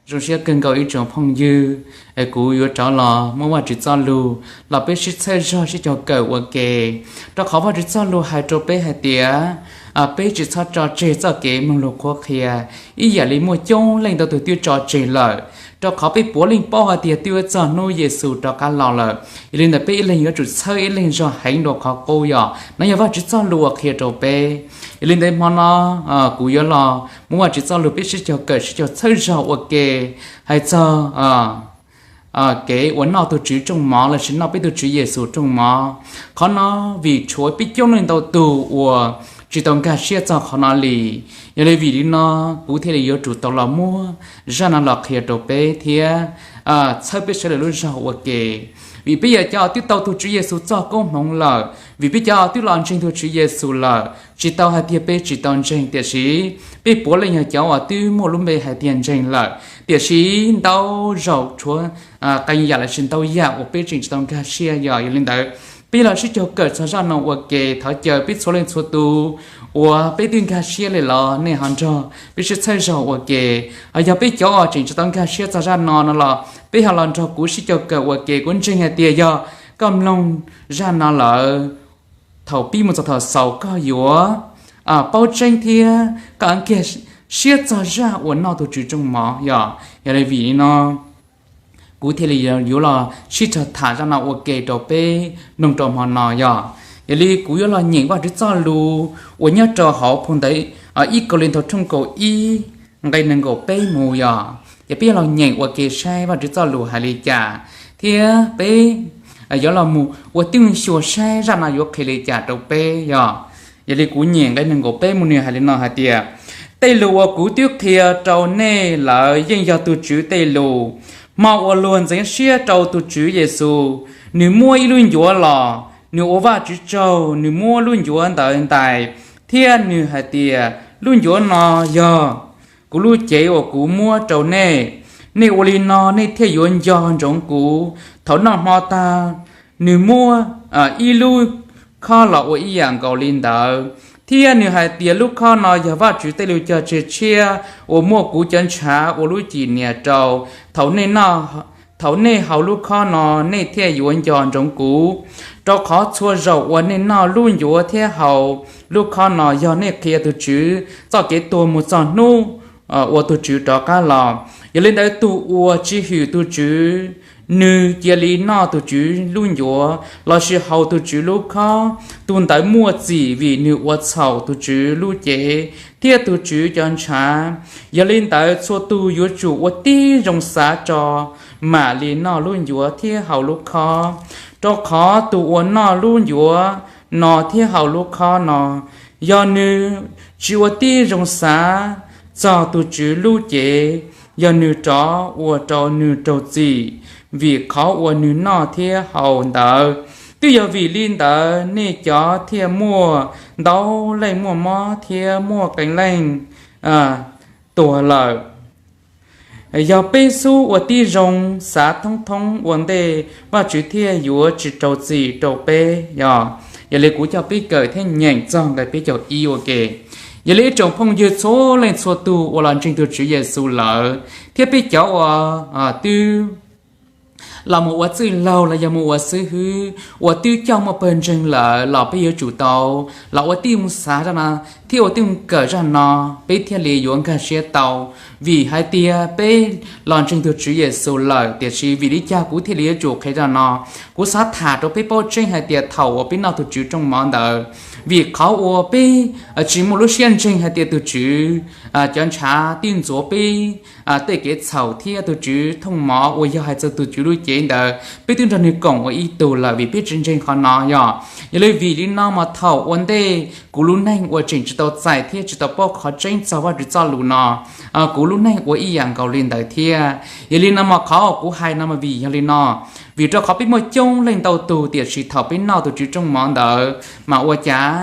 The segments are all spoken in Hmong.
Zoo siab kawg nkaus ib tsoom phooj ywg, kuv yuav rov los muab Vajtswv txoj lus los peb sib txhawb zog sib caug kawm ua ke, rau qhov Vajtswv txoj lus hais rau peb hais tias peb tsis txhob tso tseg txoj kev mloog lus qhuab qhia ib yam li muaj coob leej ntau tus twb tso tseg lawm, rau qhov peb puav leej paub hais tias twb yuav txog hnub Yexus rov qab los lawm. Yog li ntawd peb ib leeg yuav tsum txhawb ib leeg zog heev dua qhov qub, yog no yog Vajtswv txoj lus uas qhia rau peb. Yog li ntawd hmo no kuv yuav los muab Vajtswv txoj lus peb sib caug kawm sib caug txhawb zog ua ke, hais txog kev uas noj tus Tswv rooj mov lossis noj peb tus Tswv Yexus rooj mov. Qhov no vim tshuav peb coob leej ntau tus uas tsis tau nkag siab txog qhov no li. Yog li vim li no kuv thiaj li yuav tsum tau los muab zaj no los qhia rau peb thiab txhawb peb sawv daws lub zog ua ke. Vim peb yog cov uas twb tau tus Tswv Yexus txoj koob hmoov lawm, vim peb cov uas twb los ntseeg tus Tswv Yexus lawm, tsis tau hais tias peb tsis tau ntseeg, tiam sis peb puav leej yog cov uas twb muaj lub npe hais tias ntseeg lawm, tiam sis ntau zaus tshuav qee yam lossis ntau yam uas peb tseem tsis tau nkag siab. Yog yog li ntawd peb los sib caug kawm txog zaj no ua ke. Thov caw peb txhua leej txhua tus uas peb twb nkag siab li los nej ho nrog peb sib txhawb zog ua ke. Hos yog peb cov uas tseem tsis tau nkag siab txog zaj no no los peb ho los nrog kuv sib caug kawm ua ke. Kuv ntseeg hais tias yog koj mloog zaj no lawm, thaum pib mus txog thaum xaus koj yuav paub tseeb thiab koj nkag siab txog zaj uas noj tus Tswv rooj mov. Yog yog li vim li no kuv thiaj li yuav los sib raug tham zaj no ua ke rau peb mloog rau hmo no. Yog yog li kuv yuav los nyeem Vajtswv txoj lus uas nyob rau hauv phau ntawv ib Kauleethaus tshooj kaum ib nqe nees nkaum peb mus. Yog ces peb yuav los nyeem ua ke saib Vajtswv txoj lus hais li cas, thiab peb yuav los mus ua tib xyuas saib zaj no yuav qhia li cas rau peb. Yog yog li kuv nyeem nqe nees nkaum peb mus, nws hais li no hais tias, tej lus uas kuv twb qhia rau nej lawm yeej yog tus Tswv tej lus. Hmo uas luag ntxeev siab rau tus Tswv Yexus, nws muab ib lub ncuav los, nws ua Vajtswv tsaug, nws muab lub ncuav ntawd ntais, thiab nws hais tias, lub ncuav no yog kuv lub cev uas kuv muab rau nej. Nej ua li no nej thiaj yuav nco ntsoov kuv. Thaum noj hmo tag, nws muab ib lub khob los ua ib yam nkaus li ntawd, thiab nws hais tias, lub khob no yog Vajtswv tej lus cog tseg tshiab uas muaj kuv cov ntshav ua lub cim nias rau. Thaum nej haus lub khob no, nej thiaj yuav nco ntsoov kuv, rau qhov txhua zaus uas nej noj lub ncuav thiab haus lub khob no, yog nej qhia tus Tswv txoj kev tuag mus txog hnub uas tus Tswv rov qab los. Yog li ntawd tus uas tsis hwm tus Tswv, nws cia li noj tus Tswv lub ncuav lossis haus tus Tswv lub khob, tus ntawd muaj txim vim nws ua txhaum tus Tswv lub cev thiab tus Tswv cov ntshav. Yog li ntawd txhua tus yuav tsum ua tib zoo xav tso mam li noj lub ncuav thiab haus lub khob, rau qhov tus uas noj lub ncuav no thiab haus lub khob no, yog nws tsis ua tib zoo xav txog tus Tswv lub cev, yog nws rov ua rau nws raug txim vim qhov uas nws noj thiab haus ntawd. Twb yog vim li ntawd nej cov thiaj muaj ntau leej muaj mob thiab muaj qee leej tuag lawm. Yog peb xub ua tib zoo xav thoob thoob ua ntej, Vajtswv thiaj yuav tsis raug txim rau peb. Yog yog li kuv coj peb kawm thiab nyeem txog nqe peb caug ib ua ke. Yog li ib tsoom phooj ywg txhua leej txhua tus uas los ntseeg tus Tswv Yexus lawm, thiab peb cov uas twb los mus ua txwj laug los yog mus ua xib hwb uas twb coj muaj pawg ntseeg lawm los peb yuav tsum tau los ua tib zoo xav zaj no thiab ua tib zoo kawm zaj no, peb thiaj li yuav nkag siab tau. Vim hais tias peb los ntseeg tus Tswv Yexus lawm, tiam sis vim li cas kuv thiaj li yuav tsum qhia zaj no? Kuv xav tham rau peb paub tseeb hais tias thaum uas peb noj tus Tswv rooj mov ntawd, vim qhov uas peb tsis muaj lub siab ntseeg hais tias tus Tswv cov ntshav twb ntxuav peb tej kev txhaum thiab tus Tswv thooj mov uas yog hais txog tus Tswv lub cev ntawd peb twb nrog nws koom ua ib tug lawm vim peb tsis ntseeg qhov no. Yog yog li vim li no mas thaum ua ntej kuv lub neej uas tseem tsis tau txais thiab tsis tau paub qhov tseeb txog Vajtswv txoj lus no, kuv lub neej ua ib yam nkaus li ntawd thiab. Yog li no mas qhov uas kuv hais no mas vim yog li no, vim rau qhov peb muaj coob leej ntau tug, tiam sis thaum peb noj tus Tswv rooj mov ntawd mas ua cas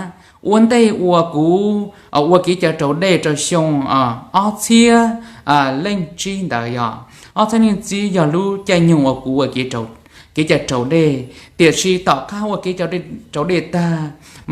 ua ntej uas kuv ua kev cai raus dej rau xyoo ob txhiab leej tsib ntawd, yog ob txhiab leej tsib yog lub caij nyoog uas kuv ua kev cai raus dej, tiam sis tom qab ua kev cai raus dej tag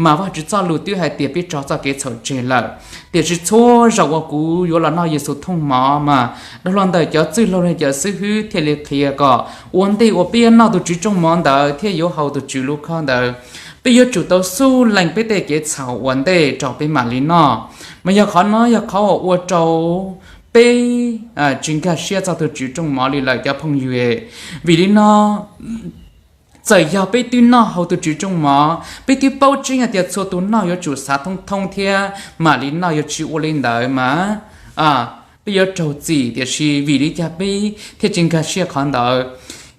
mas Vajtswv txoj lus twb hais tias peb tso txoj kev txhaum tseg lawm. Tiam sis txhua zaus uas kuv yuav los noj Yexus thooj mov mas dhau los ntawm cov txwj laug los cov xib hwb thiaj li qhia kom ua ntej uas peb yuav noj tus Tswv rooj mov ntawd thiab yuav haus tus Tswv lub khob ntawd, peb yuav tsum tau xub lees peb tej kev txhaum ua ntej rau peb mam li noj. Mas yog qhov no yog qhov uas ua rau peb tsis nkag siab txog tus Tswv rooj mov li lawm cov phooj ywg. Vim li no, txawm yog peb twb noj haus tus Tswv rooj mov, peb twb paub tseeb hais tias txhua tus noj yuav tsum xav thoob thoob thiab mam li noj, yuav tsis ua li ntawd mas peb yuav raug txim. Tiam sis vim li cas peb thiaj tsis nkag siab qhov ntawd?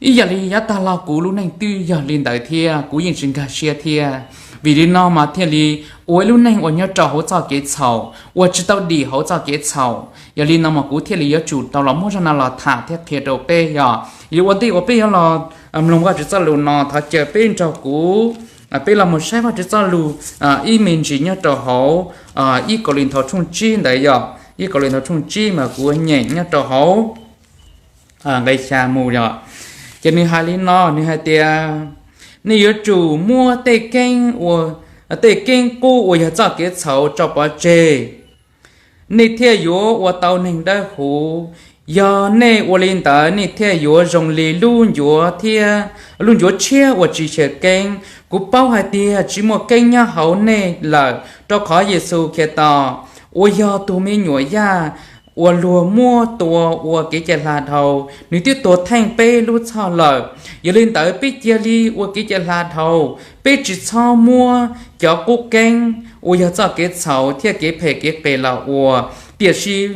Ib yam li yav tag los kuv lub neej twb yog li ntawd thiab, kuv yeej tsis nkag siab thiab. Vim li no mas thiaj li ua ib lub neej uas nyob rau hauv txoj kev txhaum, uas tsis tau dim hauv txoj kev txhaum. Yog li no mas kuv thiaj li yuav tsum tau los muab zaj no los tham thiab qhia rau peb yog, yog ua ntej uas peb yuav los mloog Vajtswv txoj lus no, thov caw peb nrog kuv, peb los mus saib Vajtswv txoj lus ib me ntsis nyob rau hauv ib Kauleethaus tshooj tsib ntawd yog, ib Kauleethaus tshooj tsib mas kuv nyeem nyob rau hauv nqe xya mus yog. Ces nws hais li no, nws hais tias, nej yuav tsum muab tej keeb ua, tej keeb qub uas yog txoj kev txhaum tso pov tseg, nej thiaj yuav ua tau neeg dawb huv. Yog nej ua li ntawd, nej thiaj yuav zoo li lub ncuav thiab, lub ncuav tshiab uas tsis xyaw keeb. Kuv paub hais tias tsis muaj keeb nyob hauv nej lawm, rau qhov Yexus Khetos uas yog tus me nyuam yaj uas luag muab tua ua kev cai hla dhau, nws twb tuag theej peb lub txhoj lawm. Yog li ntawd, peb cia li ua kev cai hla dhau, peb tsis txhob muab cov qub keeb uas yog txoj kev txhaum thiab kev phem kev qias los ua. Tiam sis,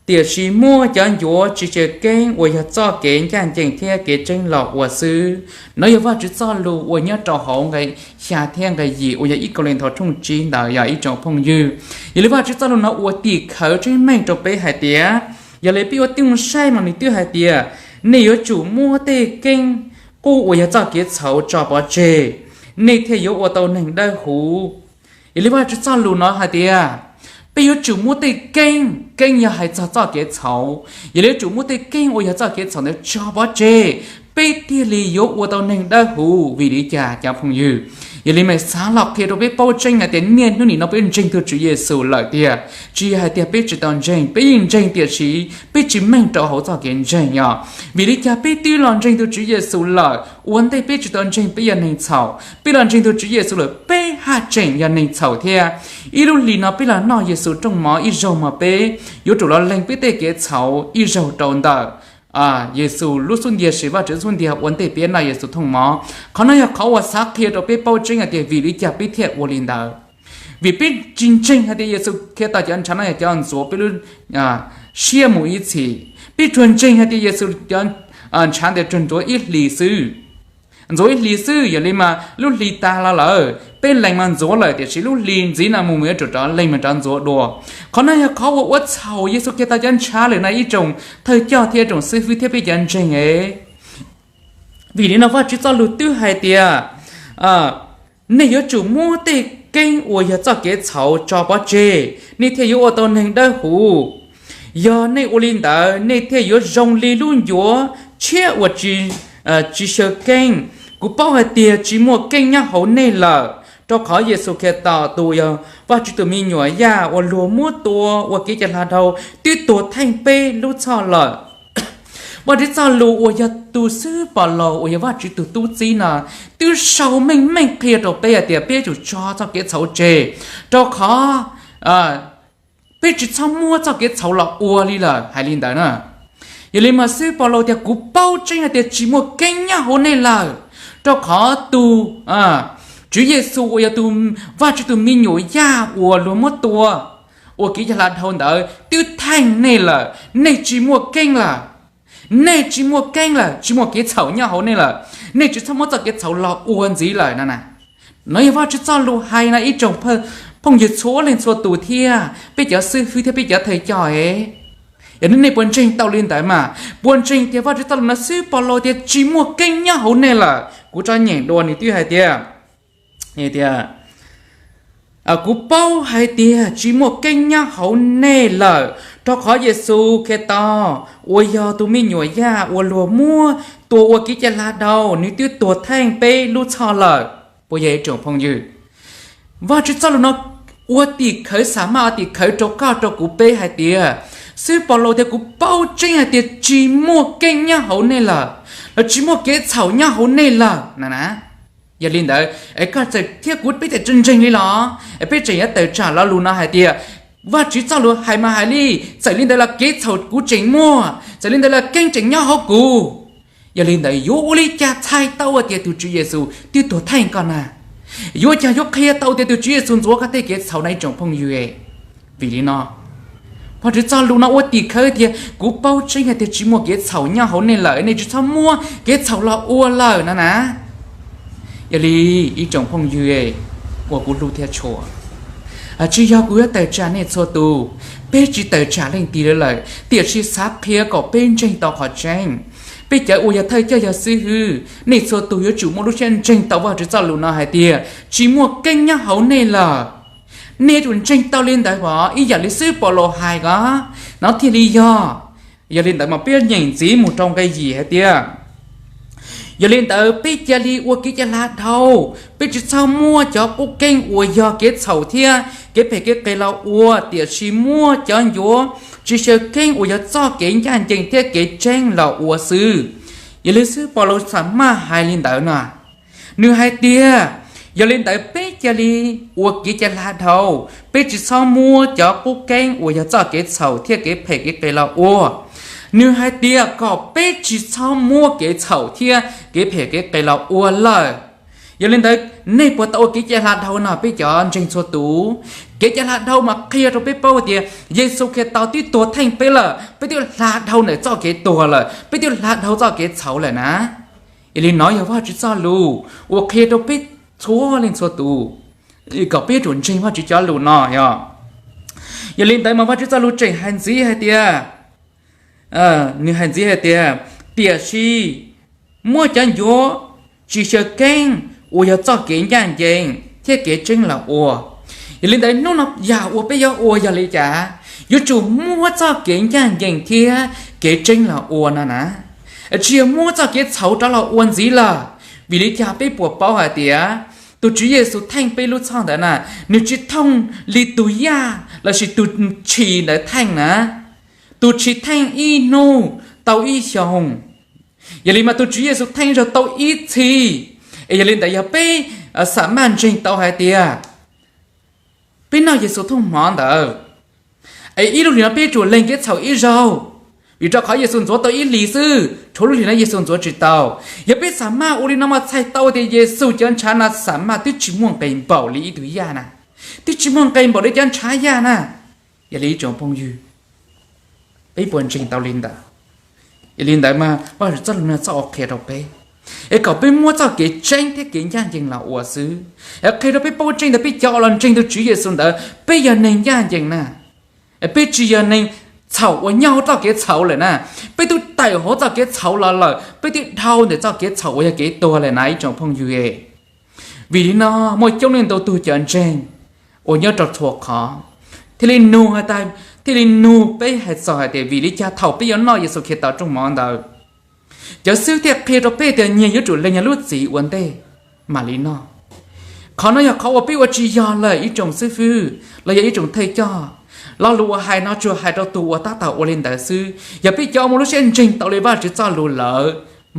tiam sis muab cov ncuav tsis xyaw keeb uas yog txoj kev ncaj ncees thiab kev tseeb los ua xwb. Nov yog Vajtswv txoj lus uas nyob rau hauv nqe xya thiab nqe yim uas yog ib Kauleethaus tshooj tsib ntawd yog ib tsoom phooj ywg. Yog li Vajtswv txoj lus no ua tim khawv tseeb meej rau peb hais tias, yog li peb ua tib zoo saib mas nws twb hais tias, nej yuav tsum muab tej keeb qub uas yog txoj kev txhaum tso pov tseg, nej thiaj yuav ua tau neeg dawb huv. Yog li Vajtswv txoj lus no hais tias, peb yuav tsum muab tej keeb, keeb yog hais txog txoj kev txhaum, yog li yuav tsum muab tej keeb uas yog txoj kev txhaum ntawd tso pov tseg, peb thiaj li yuav ua tau neeg dawb huv. Vim li cas cov phooj ywg? Yog li mas xav los qhia rau peb paub tseeb hais tias niaj hnub nim no peb ntseeg tug Tswv Yexus lawm tiag, tsis yog hais tias peb tsis tau ntseeg, peb yeej ntseeg tiam sis peb tsis meej rau hauv txoj kev ntseeg yog. Vim li cas peb twb los ntseeg tug Tswv Yexus lawm, ua ntej peb tsis tau ntseeg peb yog neeg txhaum, peb los ntseeg tug Tswv Yexus lawm peb haj tseem yog neeg txhaum thiab. Ib lub hlis no peb los noj Yexus rooj mov ib zaug mas peb yuav tsum los lees peb tej kev txhaum ib zaug rau ntawm Yexus lub xub ntiag, Vajtswv lub xub ntiag ua ntej peb noj Yexus thooj mov. Qhov no yog qhov uas xav qhia rau peb paub tseeb hais tias vim li cas peb thiaj ua li ntawd. Vim peb tsis ntseeg hais tias Yexus Khetos cov ntshav no yog cov ntxuav peb lub siab mus ib txhis. Peb tsuas ntseeg hais tias Yexus cov ntshav ntawd tsuas ntxuav ib hlis xwb. Ntxuav ib hlis xwb, yog li mas lub hlis tas los lawm, peb lees mas ntxuav lawm, tiam sis lub hlis ntxiv no mus mas yuav tsum rov lees mas rov ntxuav dua. Qhov no yog qhov uas ua txhaum Yexus Khetos cov ntshav lawm no ib tsoom thawj coj thiab ib tsoom xib fwb thiab peb cov ntseeg es. Vim li no Vajtswv txoj lus twb hais tias, nej yuav tsum muab tej keeb uas yog txoj kev txhaum tso pov tseg, nej thiaj yuav ua tau neeg dawb huv. Yog nej ua li ntawd, nej thiaj yuav zoo li lub ncuav tshiab uas tsis xyaw keeb. Kuv paub hais tias tsis muaj keeb nyob hauv nej lawm, rau qhov Yexus Khetos tus yog Vajtswv tus me nyuam yaj uas luag muab tua ua kev cai hla dhau twb tuag theej peb lub txhoj lawm. Vajtswv txoj lus uas yog tus xib hwb Paulus uas yog Vajtswv tus tub txib no twb sau meej meej qhia rau peb hais tias peb yuav tsum tso txoj kev txhaum tseg, rau qhov peb tsis txhob muab txoj kev txhaum los ua li lawm, hais li ntawd na. Yog li mas xib hwb Paulus tias, kuv paub tseeb hais tias tsis muaj keeb nyob hauv nej lawm, rau qhov tus Tswv Yexus uas yog tus Vajtswv tus me nyuam yaj uas luag muab tua ua kev cai hla dhau ntawd twb theej nej lawm, nej tsis muaj keeb lawm. Nej tsis muaj keeb lawm, tsis muaj kev txhaum nyob hauv nej lawm, nej tsis txhob muab txoj kev txhaum los ua ntxiv lawm no na. No yog Vajtswv txoj lus hais no ib tsoom phooj ywg txhua leej txhua tus thiab peb cov xib fwb thiab peb cov thawj coj es. Yog nej puas ntseeg tau li ntawd mas, puas ntseeg tias Vajtswv txoj lus no xib hwb Paulus tias tsis muaj keeb nyob hauv nej lawm? Kuv tso nyeem dua nws twb hais tias, tias, kuv paub hais tias tsis muaj keeb nyob hauv nej lawm, rau qhov Yexus Khetos uas yog tus me nyuam yaj uas luag muab tua ua kev cai hla dhau, nws twb tuag theej peb lub txhoj lawm. Ua yog ib tsoom phooj ywg, Vajtswv txoj lus no ua tim khawv, xa maj ua tim khawv rau koj rau kuv peb hais tias, xib hwb Paulus tias kuv paub tseeb hais tias tsis muaj keeb nyob hauv nej lawm, los tsis muaj kev txhaum nyob hauv nej lawm na na. Yog li ntawd es koj txawm thiab kuv peb txawm tsis ntseeg li los es peb tseem yuav tawm tsam lo lus no hais tias Vajtswv txoj lus hais mas hais li, txawm li ntawd los kev txhaum kuv tseem muaj, txawm li ntawd los keeb tseem nyob hauv kuv. Yog li ntawd yuav ua li cas txhais tau tias tus Tswv Yexus twb tuag theej koj na? Yuav ua cas yuav qhia tau tias tus Tswv Yexus ntxuav koj tej kev txhaum na ib tsoom phooj ywg? Vim li no, Vajtswv txoj lus no ua tim khawv tias kuv paub tseeb hais tias tsis muaj kev txhaum nyob hauv nej lawm, nej tsis txhob muab kev txhaum los ua lawm na na. Yog li ib tsoom phooj ywg uas kuv hlub thiab tshua, tsis yog kuv yuav tawm tsam nej txhua tus, peb tsis tawm tsam leej twg lawm, tiam sis xav qhia kom peb ntseeg tau qhov tseeb. Peb cov uas yog thawj coj yog xib hwb, nej txhua tus yuav tsum muaj lub siab ntseeg tau Vajtswv txoj lus no hais tias tsis muaj keeb nyob hauv nej lawm. Nej yuav tsum ntseeg tau li ntawd os, ib yam li xib hwb Paulus hais os, no thiaj li yog. Yog li ntawd mas peb nyeem ntxiv mus rau nqe yim hais tias, yog li ntawd peb cia li ua kev cai hla dhau, peb tsis txhob muab cov qub keeb uas yog kev txhaum thiab kev phem kev qias los ua, tiam sis muab cov ncuav tsis xyaw keeb uas yog txoj kev ncaj ncees thiab kev tseeb los ua xwb. Yog li xib hwb Paulus xa maj hais li ntawd na, nws hais tias, yog li ntawd peb cia li ua kev cai hla dhau, peb tsis txhob muab cov qub keeb uas yog txoj kev txhaum thiab kev phem kev qias los ua. Nws hais tias kom peb tsis txhob muab kev txhaum thiab kev phem kev qias los ua lawm. Yog li ntawd, nej puas tau ua kev cai hla dhau no peb cov ntseeg txhua tus? Kev cai hla dhau mas qhia rau peb paub tias Yexus Khetos twb tuag theej peb lawm, peb twb hla dhau ntawm txoj kev tuag lawm, peb twb hla dhau txoj kev txhaum lawm na. Yog li no yog Vajtswv txoj lus uas qhia rau peb txhua leej txhua tus kom peb yuav tsum ntseeg Vajtswv cov lus no yog. Yog li ntawd mas Vajtswv txoj lus tseem hais ntxiv hais tias, nws hais ntxiv hais tias, tiam sis muab cov ncuav tsis xyaw keeb uas yog txoj kev ncaj ncees thiab kev tseeb los ua. Yog li ntawd hnub no yam uas peb yuav ua yog li cas? Yuav tsum muab txoj kev ncaj ncees thiab kev tseeb los ua no na. Tsis yog muab txoj kev txhaum rov los ua ntxiv lawm. Vim li cas peb puas paub hais tias tus Tswv Yexus theej peb lub txhoj ntawd na, nws tsis thooj li tus yaj lossis tus tshis ntawd theej na. Tus tshis theej ib hnub tau ib xyoos, yog li mas tus Tswv Yexus theej zaug tau ib txhis. Es yog li ntawd yog peb xa maj ntseeg tau hais tias peb noj Yexus thooj hmov ntawd, es ib lub hlis no peb yuav tsum lees kev txhaum ib zaug, vim rau qhov Yexus ntxuav tau ib hlis xwb, tshuav lub hlis no Yexus ntxuav tsis tau. Yog peb xa maj ua li no mas txhais tau tias Yexus cov ntshav no xa maj twb tsis muaj nqis npaum li ib tug yaj na, twb tsis muaj nqis npaum li cov ntshav yaj na. Yog li ib tsoom phooj ywg, peb puas ntseeg tau li ntawd? Yog li ntawd mas Vajtswv txoj lus no txoj ua qhia rau peb, es kom peb muab txoj kev tseeb thiab kev ncaj ncees los ua xwb. Es qhia rau peb paub tseeb ntawd, peb cov uas los ntseeg tus Tswv Yexus ntawd peb yog neeg ncaj ncees na. Peb tsis yog neeg txhaum uas nyob hauv txoj kev txhaum lawm na. Peb twb tawm hauv txoj kev txhaum los lawm, peb twb dhau ntawm txoj kev txhaum uas yog kev tuag lawm na ib tsoom phooj ywg. Vim li no muaj coob leej ntau tug cov ntseeg uas nyob rau txhua qhov thiaj li nug has tas, thiaj li nug peb hais txog hais tias vim li cas thaum peb yuav noj Yexus Khetos rooj mov ntawd, cov xib hwb thiaj qhia rau peb tias nyias yuav tsum lees nyias lub txim ua ntej mam li noj. Qhov no yog qhov uas peb ua tsis yog lawm ib tsoom xib hwb los yog ib tsoom thawj coj. Lo lus uas hais no tsuas hais rau tus uas tab tom ua li ntawd xwb. Yog peb cov uas muaj lub siab ntseeg tau li Vajtswv txoj lus lawm,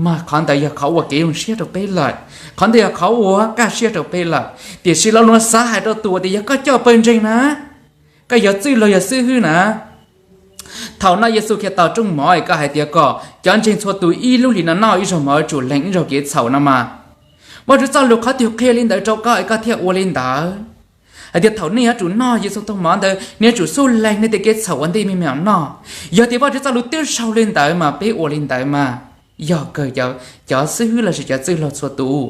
mas qhov ntawd yog qhov ua kev zoo siab rau peb lawm, qhov ntawd yog qhov ua kaj siab rau peb lawm. Tiam sis lo lus no xav hais rau tus uas tias yog koj coj pawg ntseeg na, koj yog txwj laug yog xib hwb na, thaum noj Yexus Khetos rooj mov es koj hais tias kom cov ntseeg txhua tus ib lub hlis no noj ib zaug mov yuav tsum lees ib zaug kev txhaum no mas, Vajtswv txoj lus qhov twg qhia li ntawd rau koj es koj thiaj ua li ntawd? Hais tias thaum nej yuav tsum noj Yexus thooj mov ntawd nej yuav tsum xub lees nej tej kev txhaum ua ntej me me noj. Yog tias Vajtswv txoj lus twb sau li ntawd mas peb ua li ntawd mas yog kawg cov xib hwb lossis cov txwj laug txhua tus.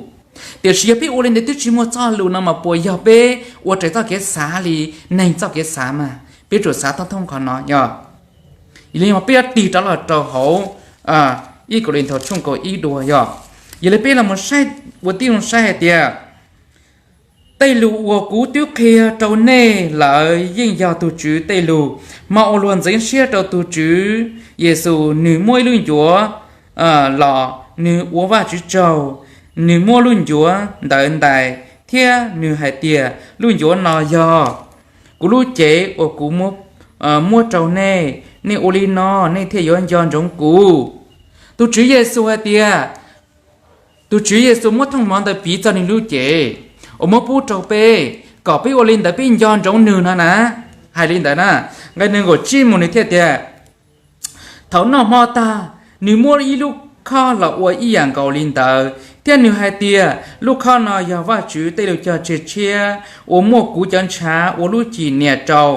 Tiam sis yog peb ua li ntawd twb tsis muaj txoj lus no mas puas yog peb ua raws txoj kev xav li neeg txoj kev xav mas? Peb tsum xav thoob thoob qhov no yog. Yog li mas peb yuav tig rov los rau hauv ib Kauleethaus tshooj kaum ib dua yog. Yog li peb los mus saib, ua tib zoo saib hais tias, tej lus uas kuv twb qhia rau nej lawm yeej yog tus Tswv tej lus. Hmo uas luag ntxeev siab rau tus Tswv Yexus, nws muab ib lub ncuav los, nws ua Vajtswv tsaug, nws muab lub ncuav ntawd ntais thiab nws hais tias, Lub ncuav no yog kuv lub cev uas kuv muab rau nej, nej ua li no nej thiaj yuav nco ntsoov kuv. Tus Tswv Yexus hais tias, tus Tswv Yexus muab thooj mov ntawd piv txog nws lub cev uas muab pub rau peb, kom peb ua li ntawd peb nco ntsoov nws no na. Hais li ntawd na, nqe nees nkaum tsib mus nws thiaj tias, thaum noj hmo tag, nws muab ib lub khob los ua ib yam nkaus li ntawd, thiab nws hais tias, Lub khob no yog Vajtswv tej lus cog tseg tshiab uas muaj kuv cov ntshav ua lub cim nias rau.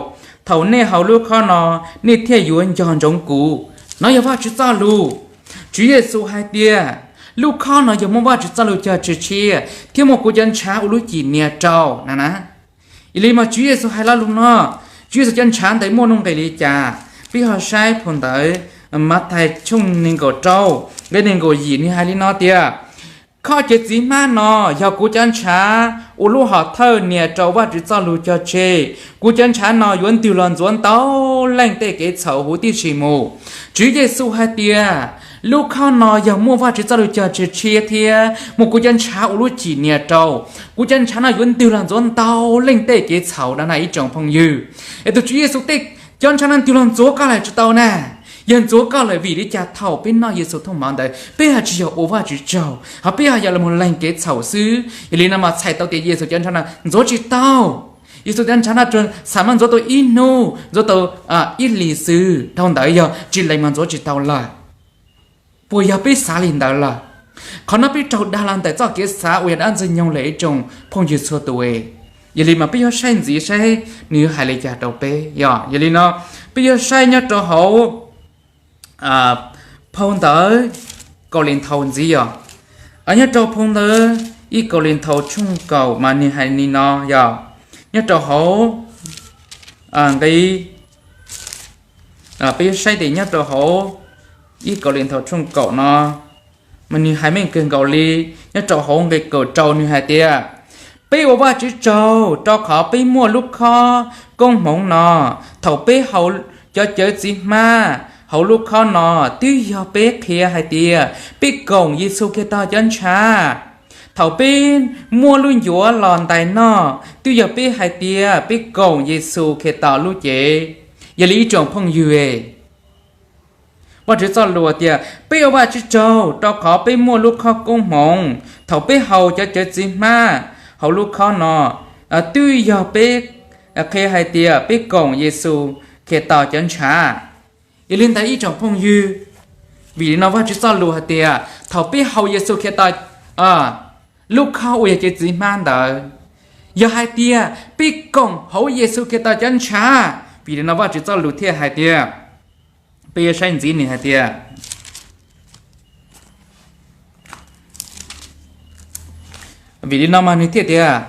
Thaum nej haus lub khob no, nej thiaj yuav nco ntsoov kuv. No yog Vajtswv txoj lus. Tswv Yexus hais tias, lub khob no yog muaj Vajtswv txoj lus cog tseg tshiab thiab muaj kuv cov ntshav ua lub cim nias rau na na. Yog li mas Tswv Yexus hais lo lus no, Tswv Yexus cov ntshav ntawd muaj nuj nqis li cas? Peb ho saib phau ntawv Mathais tshooj nees nkaum rau, nqe nees nkaum yim, nws hais li no tias, khob cawv txiv hmab no yog kuv cov ntshav ua lub hom thawj nias rau Vajtswv txoj lus cog tseg. Kuv cov ntshav no yuav ntwg los ntxuav ntau leej tej kev txhaum huv tib si mus. Tswv Yexus hais tias, lub khob no yog muaj Vajtswv txoj lus cog tseg tshiab thiab muaj kuv cov ntshav ua lub cim nias rau. Kuv cov ntshav no yuav ntwg los ntxuav ntau leej tej kev txhaum no na ib tsoom phooj ywg. Es tus Tswv Yexus tej cov ntshav no ntwg los ntxuav koj lawm tsis tau na. Yog ntxuav koj lawm, vim li cas thaum peb noj Yexus thooj mov ntawd peb ho tsis yog ua Vajtswv tsaug, ho peb ho yog los mus lees kev txhaum xwb? Yog li no mas txhais tau tias Yexus cov ntshav no ntxuav tsis tau. Yexus cov ntshav no tsuas xam mas ntxuav tau ib hnub, ntxuav tau ib hlis xwb, dhau ntawd yog tsis lees mas ntxuav tsis tau lawm. Puas yog peb xav li ntawd lawm? Qhov no peb raug dag los ntawm txoj kev xav uas yog dab ntxwg nyoog lawm ib tsoom phooj ywg txhua tus. Yog li mas peb yuav saib ntxiv saib nws hais li cas rau peb. Yog li no, peb yuav saib nyob rau hauv phau ntawv Kauleethaus ntxiv yog, nyob rau phau ntawv ib Kauleethaus tshooj kaum mas nws hais li no yog, nyob rau hauv nqe, peb yuav saib tias nyob rau hauv ib Kauleethaus tshooj kaum no mas nws hais meej kawg nkaus li. Nyob rau hauv nqe kaum rau nws hais tias, peb ua Vajtswv tsaug rau qhov peb muaj lub khob koob hmoov no. Thaum peb haus cov cawv txiv hmab hauv lub khob no, twb yog peb qhia hais tias peb koom Yexus Khetos cov ntshav. Thaum peb muaj lub ncuav los ntais noj, twb yog peb hais tias peb koom Yexus Khetos lub cev. Yog li ib tsoom phooj ywg, Vajtswv txoj lus tias peb ua Vajtswv tsaug rau qhov peb muaj lub khob koob hmoov. Thaum peb haus cov cawv txiv hmab hauv lub khob no, twb yog peb qhia hais tias peb koom Yexus Khetos cov ntshav. Yog li ntawd ib tsoom phooj ywg, vim li no Vajtswv txoj lus hais tias thaum peb haus Yexus Khetos lub khob uas yog cawv txiv hmab ntawd, yog hais tias peb koom hauv Yexus Khetos cov ntshav. Vim li no Vajtswv txoj lus thiaj hais tias, peb yuav saib ntxiv nws hais tias, vim li no mas nws thiaj tias,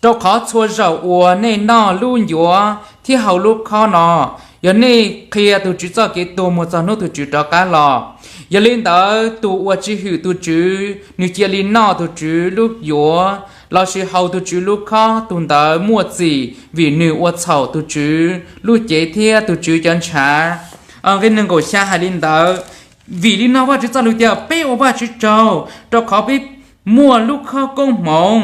rau qhov txhua zaus uas nej noj lub ncuav thiab haus lub khob no, yog nej qhia tus Tswv txoj kev tuag mus txog hnub tus Tswv rov qab los. Yog li ntawd tus uas tsis hwm tus Tswv, nws cia li noj tus Tswv lub ncuav lossis haus tus Tswv lub khob, tus ntawd muaj txim vim nws ua txhaum tus Tswv lub cev thiab tus Tswv cov ntshav. Nqe nees nkaum xya hais li ntawd. Vim li no Vajtswv txoj lus tias peb ua Vajtswv tsaug rau qhov peb muaj lub khob koob hmoov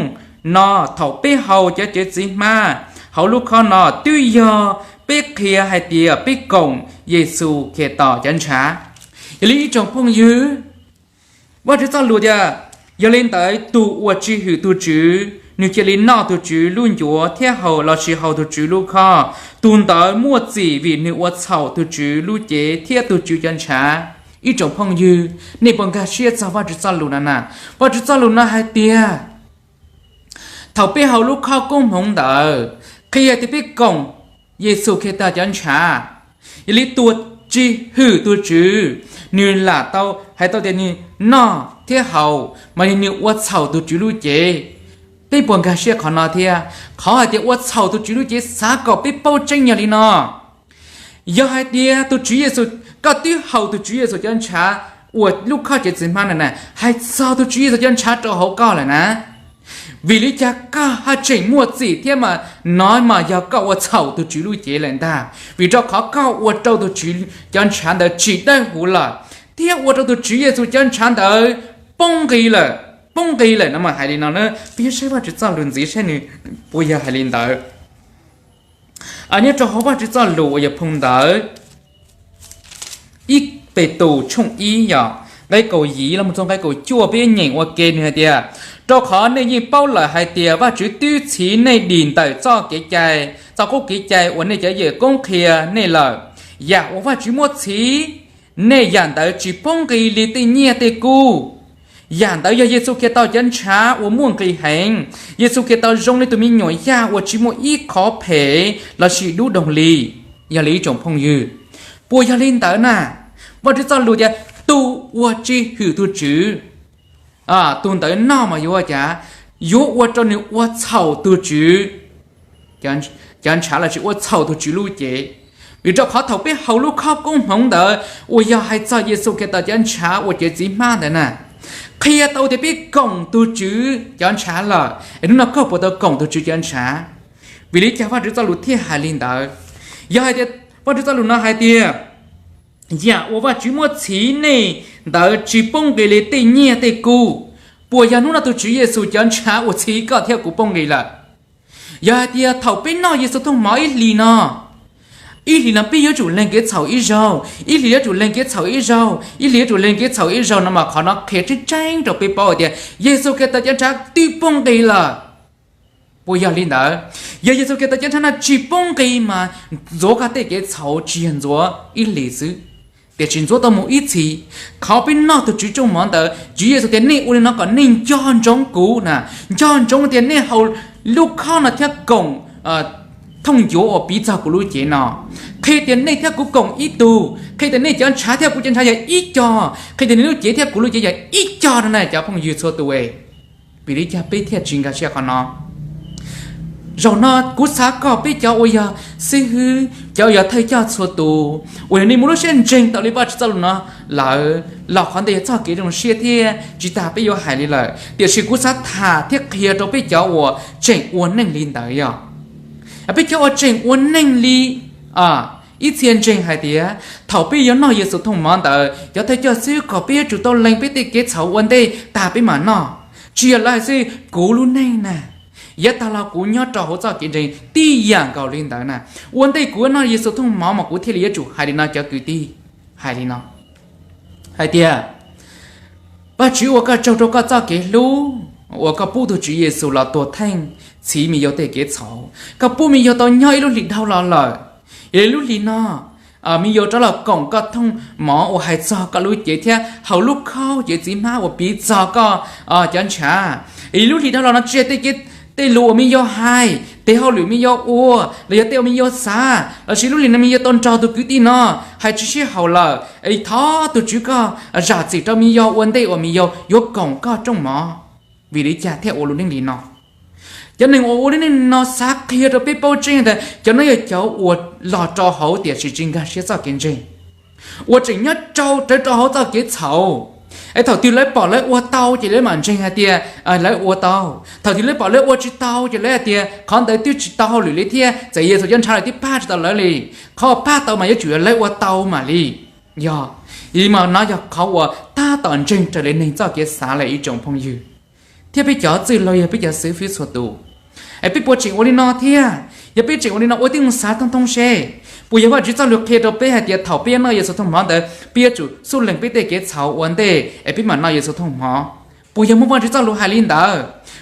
no. Thaum peb haus cov cawv txiv hmab hauv lub khob no, twb yog peb qhia hais tias peb koom Yexus Khetos cov ntshav. Yog li ib tsoom phooj ywg, Vajtswv txoj lus tias, yog li ntawd tus uas tsis hwm tus Tswv, nws cia li noj tus Tswv lub ncuav thiab haus lossis haus tus Tswv lub khob, tus ntawd muaj txim vim nws ua txhaum tus Tswv lub cev thiab tus Tswv cov ntshav. Ib tsoom phooj ywg, nej puas nkag siab txog Vajtswv txoj lus no na? Vajtswv txoj lus no hais tias, thaum peb haus lub khob koob hmoov ntawd, qhia tias peb koom Yexus Khetos cov ntshav. Yog li tus uas tsis hwm tus Tswv, nws lam tau hais tau tias nws noj thiab haus mas yog nws ua txhaum tus Tswv lub cev. Peb puas nkag siab qhov no thiab? Qhov hais tias ua txhaum tus Tswv lub cev xav kom peb paub tseeb yog li no. Yog hais tias tus Tswv Yexus, koj twb haus tus Tswv Yexus cov ntshav uas lub khob cawv txiv hmab na, hais txog tus Tswv Yexus cov ntshav rau hauv koj lawm na, vim li cas koj haj tseem muaj txim thiab mas no mas yog koj ua txhaum tus Tswv lub cev lawm ntag. Vim rau qhov koj ua rau tus Tswv cov ntshav ntawd tsis dawb huv lawm, thiab ua rau tus Tswv Yexus cov ntshav ntawd poob nqis lawm. poob nqis lawm no mas hais li no na. Peb saib Vajtswv txoj lus ntxiv saib nws puas yog hais li ntawd. Nyob rau hauv Vajtswv txoj lus uas yog phau ntawv ib Petus tshooj ib yog nqe kaum yim los mus txog nqe kaum cuaj, peb nyeem ua ke, nws hais tias, rau qhov nej yeej paub lawm hais tias Vajtswv twb txhiv nej dim ntawm txoj kev cai, txoj qub kev cai uas nej cov yawm koob qhia nej lawm. Yam uas Vajtswv muab txhiv nej yam ntawd tsis poob nqis li tej nyiaj tej kub. Yam ntawd yog Yexus Khetos cov ntshav uas muaj nqis heev. Yexus Khetos zoo li tus me nyuam yaj uas tsis muaj ib qhov phem lossis dub doog li. Yog li ib tsoom phooj ywg, puas yog li ntawd na? Vajtswv txoj lus tias tus uas tsis hwm tus Tswv, tus ntawd noj mas yuav ua cas? Yuav ua rau nws ua txhaum tus Tswv, cov ntshav lossis ua txhaum tus Tswv lub cev. Vim rau qhov thaum peb haus lub khob koob hmoov ntawd uas yog hais txog Yexus Khetos cov ntshav uas cev txiv hmab ntawd na, qhia tau tias peb koom tus Tswv cov ntshav lawm. Es hnub no koj puas tau koom tus Tswv cov ntshav? Vim li cas Vajtswv txoj lus thiaj hais li ntawd? Yog hais tias Vajtswv txoj lus no hais tias yam uas Vajtswv muab txhiv nej ntawd tsis poob nqis li tej nyiaj tej kub, puas yog hnub no tus Tswv Yexus cov ntshav uas txhiv koj thiab kuv poob nqis lawm? Yog hais tias thaum peb noj Yexus thooj mov ib hlis no, ib hlis no peb yuav tsum lees kev txhaum ib zaug, ib hlis yuav tsum lees kev txhaum ib zaug, ib hlis yuav tsum lees kev txhaum ib zaug no mas qhov no qhia tseeb tseeb rau peb paub hais tias Yexus Khetos cov ntshav twb poob nqis lawm. Puas yog li ntawd? Yog Yexus Khetos cov ntshav no tsis poob nqis mas ntxuav koj tej kev txhaum tsis yog ntxuav ib hlis xwb, tiam sis ntxuav tau mus ib txhis. Qhov peb noj tus Tswv rooj mov ntawd, Tswv Yexus tias nej ua li no kom nej nco ntsoov kuv na, nco ntsoov tias nej haus lub khob no thiab koom thooj ncuav uas piv txog kuv lub cev no, qhia tias nej thiab kuv koom ib tug, qhia tias nej cov ntshav thiab kuv cov ntshav yog ib co, qhia tias nej lub cev thiab kuv lub cev yog ib co no na cov phooj ywg txhua tus. Vim li cas peb thiaj tsis nkag siab qhov no? Zaum no kuv xav kom peb cov uas yog xib hwb, cov uas yog thawj coj txhua tus uas yog nej muaj lub siab ntseeg tau li Vajtswv txoj lus no lawm los qhov ntawd yog txoj kev zoo siab thiab tsis tas peb yuav hais li lawm. Tiam sis kuv xav tham thiab qhia rau peb cov uas tseem ua neej li ntawd yog, peb cov uas tseem ua neej li ib txhia ntseeg hais tias thaum peb yuav noj Yexus thooj mov ntawd, cov thawj coj xib hwb kom peb yuav tsum tau lees peb tej kev txhaum ua ntej tas peb mam noj. Tsis yog lawv hais xwb, kuv lub neej na, yav tag los kuv nyob rau hauv txoj kev ntseeg tib yam nkaus li ntawd na. Ua ntej kuv yuav noj Yexus thooj mov mas kuv thiaj li yuav tsum hais li no cov kwv tij, hais li no hais tias Vajtswv ua koj tsaug rau koj txoj kev hlub uas koj pub tus Tswv Yexus los tuag theej txhiv me yau tej kev txhaum. Koj pub me yau tau nyob ib lub hlis dhau los lawm. Yog li lub hlis no, me yau rov los koom koj thooj mov uas hais txog koj lub cev thiab haus lub khob cev txiv hmab uas piv txog koj cov ntshav. Yog li lub hlis dhau los no tsis yog tej lus uas me yau hais, tej hauj lwm me yau ua, los yog tej uas me yau xav, lossis lub hlis no me yau tau nrog tus kwv tij no hais tsis sib haum lawm, es thov tus Tswv koj zam txim rau me yau ua ntej uas me yau yuav koom koj rooj mov. Vim li cas thiaj ua lub neej li no? Cov neeg uas ua lub neej no xav qhia rau peb paub tseeb tias cov no yog cov uas los rau hauv tiam sis tsis nkag siab txoj kev ntseeg, uas tseem nyob rau rawv rau hauv txoj kev txhaum. Es thaum twg lawv pom lawv ua tau ces lawv mam ntseeg hais tias lawv ua tau. Thaum twg lawv pom lawv ua tsis tau ces lawv hais tias qhov ntawd twb tsis tau hauj lwm li thiab txawm Yexus cov ntshav los twb pab tsis tau lawv li. Qhov pab tau mas yuav tsum yog lawv ua tau mam li yog. Yog li mas no yog qhov uas tab tom ntseeg raws li neeg txoj kev xav lawm ib tsoom phooj ywg, thiab peb cov txwj laug yog peb cov xib hwb txhua tus. Es peb puas tseem ua li no thiab? Yog peb tseem ua li no ua tib zoo xav thoob thoob seb, puas yog Vajtswv txoj lus qhia rau peb hais tias thaum peb yuav noj Yexus thooj hmov ntawd peb yuav tsum xub lees peb tej kev txhaum ua ntej es peb mam noj Yexus thooj hmov? Puas yog muaj Vajtswv txoj lus hais li ntawd?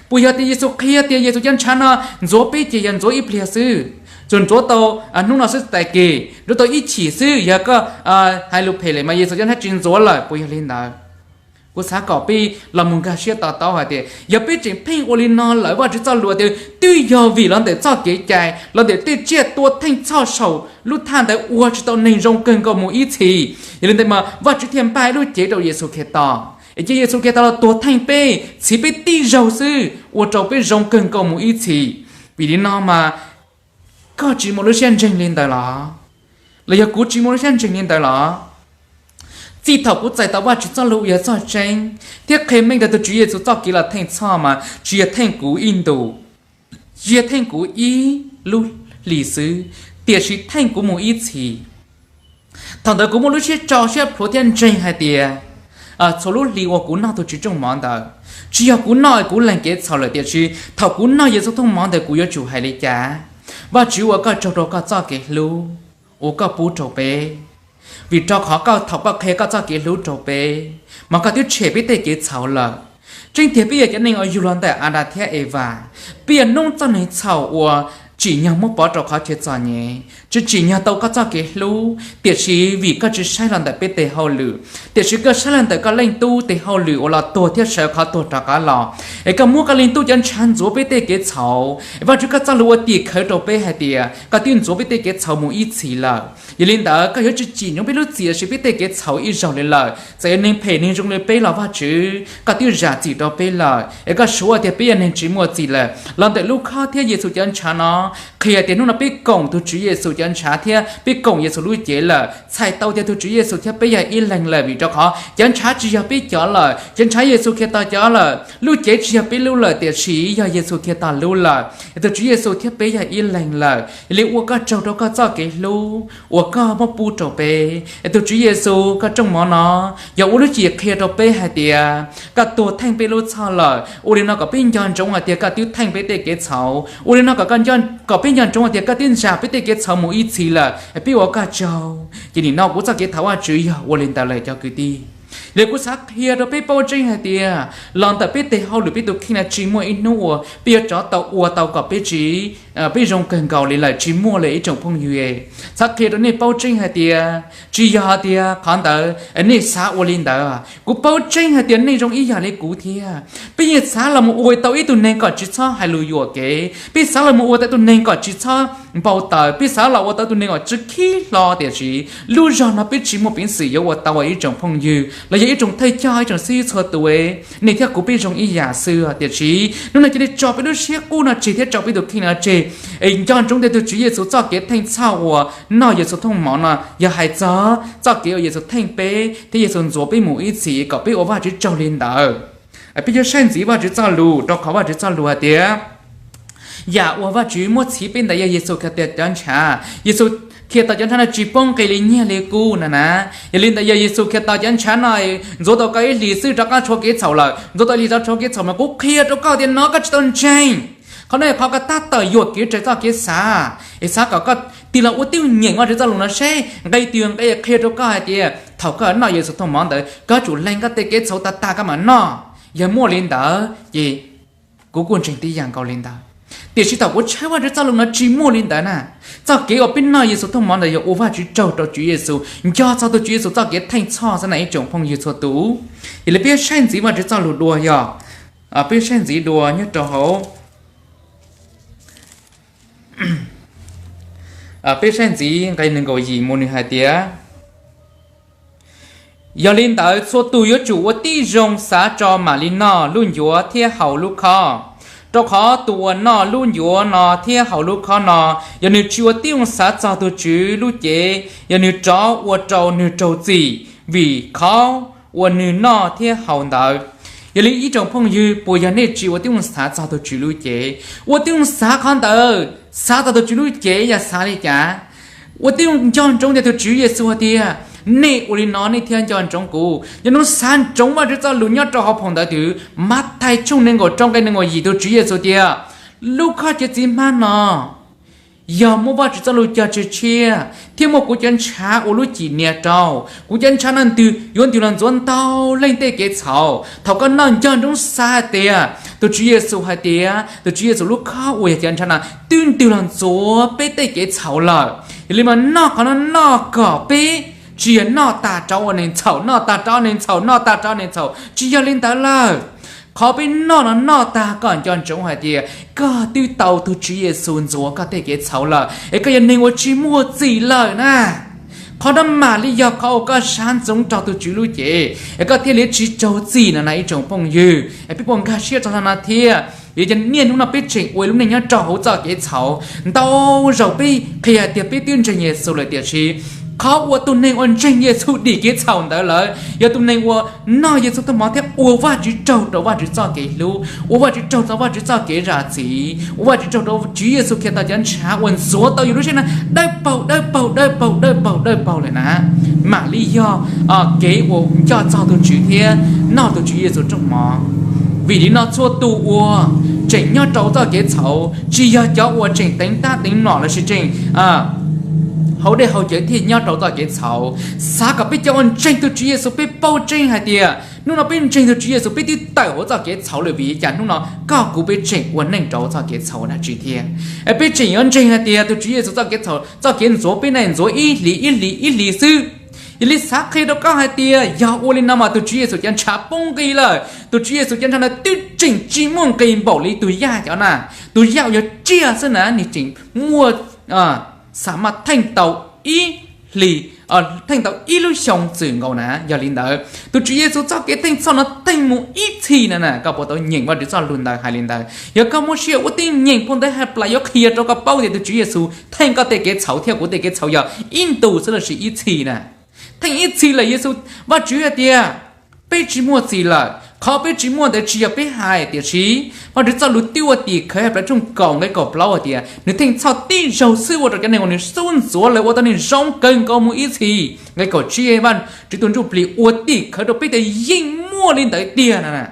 Puas yog tias Yexus qhia tias Yexus cov ntshav no ntxuav peb ces yog ntxuav ib pliag xwb, tsuas ntxuav tau hnub no xwb tag kis, ntxuav tau ib chim xwb, yog koj hais lus phem lawm mas Yexus cov ntshav tsis ntxuav lawm? Puas yog li ntawd? Kuv xav kom peb los mus nkag siab to taub hais tias yog peb tseem pheej ua li no lawm, Vajtswv txoj lus tias twb yog vim los ntawm txoj kev cai, los ntawm tej tsiaj tua theej txhoj saum lub thaj ntawd ua tsis tau neeg zoo kawg nkaus mus ib txhis. Yog li ntawd mas Vajtswv thiaj npaj ib lub cev rau Yexus Khetos, es cia Yexus Khetos los tuag theej peb, txhiv peb tib zaug xwb, ua rau peb zoo kawg nkaus mus ib txhis. Vim li no mas koj tsis muaj lub siab ntseeg li ntawd los? Los yog kuv tsis muaj lub siab ntseeg li ntawd los? Txij thaum kuv txais tau Vajtswv txoj lus uas yog txoj tseeb thiab qhia meej rau tus Tswv Yexus txoj kev los theej txhoj mas tsis yog theej kuv ib ntus, tsis yog theej kuv ib lub hlis xwb, tiam sis theej kuv mus ib txhis. Thaum ntawd kuv muaj lub siab tso siab plhuav thiab ntseeg hais tias txhua lub hlis uas kuv noj tus Tswv rooj mov ntawd, Tsis yog kuv noj kuv lees kev txhaum lawm, tiam sis thaum kuv noj Yexus thooj mov ntawd kuv yuav tsum hais li cas? Vajtswv ua koj tsaug rau koj txoj kev hlub uas koj pub rau peb, vim rau qhov koj thaum koj qhia koj txoj kev hlub rau peb, mas koj twb tshem peb tej kev txhaum lawm. Tseeb tiag peb yog cov neeg uas yug los ntawm Adas thiab Evas, peb yog noob txoj neeg txhaum uas tsim nyog muab pov rau qhov chaw txom nyem, tsis tsim nyog tau koj txoj kev hlub. Tiam sis vim koj tsis saib los ntawm peb tes hauj lwm, tiam sis koj saib los ntawm koj Leej Tub tes hauj lwm uas los tuag thiab sawv qhov tuag rov qab los, es koj muab koj Leej Tub cov ntshav ntxuav peb tej kev txhaum. Vajtswv, koj txoj lus ua tim khawv rau peb hais tias koj twb ntxuav peb tej kev txhaum mus ib txhis lawm. Yog li ntawd koj yuav tsis tsim nyog peb lub txim lossis peb tej kev txhaum ib zaug li lawm. Txawm yog neeg phem neeg zoo li peb los Vajtswv, koj twb zam txim rau peb lawm, es koj suav tias peb yog neeg tsis muaj txim lawm. Los ntawm lub khob thiab Yexus cov ntshav no qhia tias hnub no peb koom tus Tswv Yexus cov ntshav thiab peb koom Yexus lub cev lawm, txhais tau tias tus Tswv Yexus thiab peb yog ib leeg lawm, vim rau qhov cov ntshav tsis yog peb cov lawm, cov ntshav Yexus Khetos cov lawm. Lub cev tsis yog peb lub lawm, tiam sis yog Yexus Khetos lub lawm, es tus Tswv Yexus thiab peb yog ib leeg lawm. Yog li ua koj tsaug rau koj txoj kev hlub uas koj muab pub rau peb. Es tus Tswv Yexus, koj rooj mov no yog ua lub cim qhia rau peb hais tias koj tuag theej peb lub txhoj lawm. Ua li no kom peb nco ntsoov hais tias koj twb theej peb tej kev txhaum. Ua li no kom, kom peb nco ntsoov hais tias koj twb zam peb tej kev txhaum mus ib txhis lawm, peb ua koj tsaug. Ces nim no kuv txoj kev thov Vajtswv yog ua li ntawd lawm cov kwv tij. Yog li kuv xav qhia rau peb paub tseeb hais tias los ntawm peb tes hauj lwm peb tus kheej no tsis muaj ib hnub uas peb yuav rov tau ua tau kom peb tsis, peb zoo kawg nkaus li lawm, tsis muaj li ib tsoom phooj ywg. Xav qhia rau nej paub tseeb hais tias tsis yog tias qhov ntawd nej xav ua li ntawd. Kuv paub tseeb hais tias nej zoo ib yam li kuv thiab. Peb yeej xav los mus ua tau ib tug neeg kom tsis txhob hais lus yuam kev, peb xav los mus ua tau ib tug neeg kom tsis txhob npau taws, peb xav los ua tau ib tug neeg kom tsis khib hlo, tiam sis lub zog no peb tsis muaj peev xwm yuav ua tau. Ib tsoom phooj ywg los yog ib tsoom thawj coj, ib tsoom xib hwb txhua tus, nej thiab kuv peb zoo ib yam xwb, tiam sis hnub no cia li tso peb lub siab qub no tseg thiab tso peb tus kheej no tseg, es nco ntsoov tias tus Tswv Yexus txoj kev theej txhoj uas noj Yexus thooj mov no yog hais txog txoj kev uas Yexus theej peb thiab Yexus ntxuav peb mus ib txhis kom peb ua Vajtswv tsaug li ntawd. Peb yuav saib ntxiv Vajtswv txoj lus, rau qhov Vajtswv txoj lus hais tias yam uas Vajtswv muab txhiv peb ntawd yog Yexus Khetos cov ntshav. Yexus Khetos cov ntshav no tsis poob nqi li nyiaj li kub no na. Yog li ntawd yog Yexus Khetos cov ntshav no ntxuav tau koj ib hlis xwb rov qab tshuav kev txhaum lawm, ntxuav tau ib hlis rov tshuav kev txhaum mas kuv qhia rau koj tias no koj tsis tau ntseeg. Qhov no qhov koj tab tom yuam kev raws txoj kev xav, es xav kom koj tig los ua tib nyeem Vajtswv txoj lus no seb nqe twg nqe qhia rau koj hais tias thaum koj noj Yexus thooj mov ntawd koj tsum lees koj tej kev txhaum tag tag koj mam noj. Yog muaj li ntawd ces kuv kuj ntseeg tib yam nkaus li ntawd. Tiam sis thaum kuv tshawb Vajtswv txoj lus no tsis muaj li ntawd na. Txoj kev uas peb noj Yexus thooj mov ntawd yog ua Vajtswv tsaug rau Tswv Yexus, nco txog tus Tswv Yexus txoj kev theej txhoj xwb na ib tsoom phooj ywg txhua tus. Yog li peb saib ntxiv Vajtswv txoj lus dua yog, peb saib ntxiv dua nyob rau hauv, peb saib ntxiv nqe nees nkaum yim mus nws hais tias yog li ntawd txhua tus yuav tsum ua tib zoo xav tso mam li noj lub ncuav thiab haus lub khob, rau qhov tus uas noj lub ncuav no thiab haus lub khob no, yog nws tsis ua tib zoo xav txog tus Tswv lub cev, yog nws rov ua rau nws raug txim vim khob uas nws noj thiab haus ntawd. Yog li ib tsoom phooj ywg, puas yog nej tsis ua tib zoo xav txog tus Tswv lub cev? Ua tib zoo xav qhov ntawd, xav txog tus Tswv lub cev yog xav li cas? Ua tib zoo nco ntsoov tias tus Tswv Yexus hais tias nej ua li no nej thiaj nco ntsoov kuv. Yog nej xav ntsoov Vajtswv txoj lus nyob rau hauv phau ntawv twg, Mathais tshooj nees nkaum rau nqe nees nkaum yim, tus Tswv Yexus tias lub khob cev txiv hmab no yog muab Vajtswv txoj lus cog tseg tshiab thiab muab kuv cov ntshav ua lub cim nias rau. Kuv cov ntshav no ntws yuav ntws los ntxuav ntau leej tej kev txhaum. Thaum koj noj nco ntsoov xav hais tias tus Tswv Yexus hais tias tus Tswv Yexus lub khob uas yog cov ntshav no twb ntws los ntxuav peb tej kev txhaum lawm. Yog li mas noj qhov no noj kom peb tsis yog noj tag rov ua neeg txhaum, noj tag rov ua neeg txhaum, noj tag rov ua neeg txhaum, tsis yog li ntawd lawm. Qhov peb noj no noj tag kom nco ntsoov hais tias koj twb tau tus Tswv Yexus ntxuav koj tej kev txhaum lawm es koj yog neeg uas tsis muaj txim lawm na. Qhov no mam li yog qhov uas koj sab ntxoov rau tus Tswv lub cev es koj thiaj li tsis raug txim no na ib tsoom phooj ywg. Es peb puas nkag siab txog qhov no thiab? Vim yog niaj hnub no peb tseem ua lub neej nyob rau hauv txoj kev txhaum. Ntau zaus peb qhia tias peb twb ntseeg Yexus lawm, tiam sis qhov uas tus neeg uas ntseeg Yexus dim kev txhaum ntawd lawm yog tus neeg uas noj Yexus tus mov thiab ua Vajtswv tsaug rau Vajtswv txoj kev hlub, ua Vajtswv tsaug rau Vajtswv txoj kev zam txim, ua Vajtswv tsaug rau Tswv Yexus Khetos cov ntshav uas ntxuav tau yus lub siab no dawb paug dawb paug dawb paug dawb paug dawb paug lawm na, mam li yog kev uas nco txog tus Tswv thiab noj tus Tswv Yexus rooj mov. Vim li no txhua tus uas tseem nyob rau txoj kev txhaum, tsis yog cov uas tseem teev tab teev nom lossis tseem haus dej haus cawv thiaj nyob rau txoj kev txhaum. Xav kom peb cov uas ntseeg tus Tswv Yexus peb paub tseeb hais tias hnub no peb ntseeg tus Tswv Yexus peb twb tawm hauv txoj kev txhaum lawm, vim li cas hnub no koj kuv peb tseem ua neej rau txoj kev txhaum dab tsi thiab? Es peb tseem yuav ntseeg hais tias tus Tswv Yexus txoj kev txhaum, txoj kev ntxuav peb ne ntxuav ib hlis ib hlis ib hlis xwb. Yog li xav qhia rau koj hais tias yog ua li no mas tus Tswv Yexus cov ntshav poob nqis lawm, tus Tswv Yexus cov ntshav no twb tseem tsis muaj nqis npaum li tus yaj cov na. Tus yaj uas yog tsiaj xwb na nws tseem muaj, xam maj theej tau ib hlis, theej tau ib lub xyoo txwm nkaus na. Yog li ntawd tus Tswv Yexus txoj kev theej txhoj no theej mus ib txhis na na, koj puas tau nyeem Vajtswv txoj lus ntawd hais li ntawd? Yog koj muaj siab ua tib nyeem phau ntawv Henplais yuav qhia rau koj paub tias tus Tswv Yexus theej koj tej kev txhaum thiab kuv tej kev txhaum yog ib ntus xwb lossis ib txhis na. Theej ib txhis lawm Yexus, Vajtswv hais tias peb tsis muaj txim lawm, qhov peb tsis muaj ntawd tsis yog peb hais, tiam sis Vajtswv txoj lus twb ua tim khawv Henplais tshooj kaum nqe kaum plaub hais tias nws theej txhoj tib zaug xwb ua rau cov neeg uas nws xub ntxuav lawv ua tau neeg zoo kawg nkaus mus ib txhis. Nqe kaum tsib, Vajtswv tus Ntsujplig ua tim khawv rau peb tias yeej muaj li ntawd tiag na.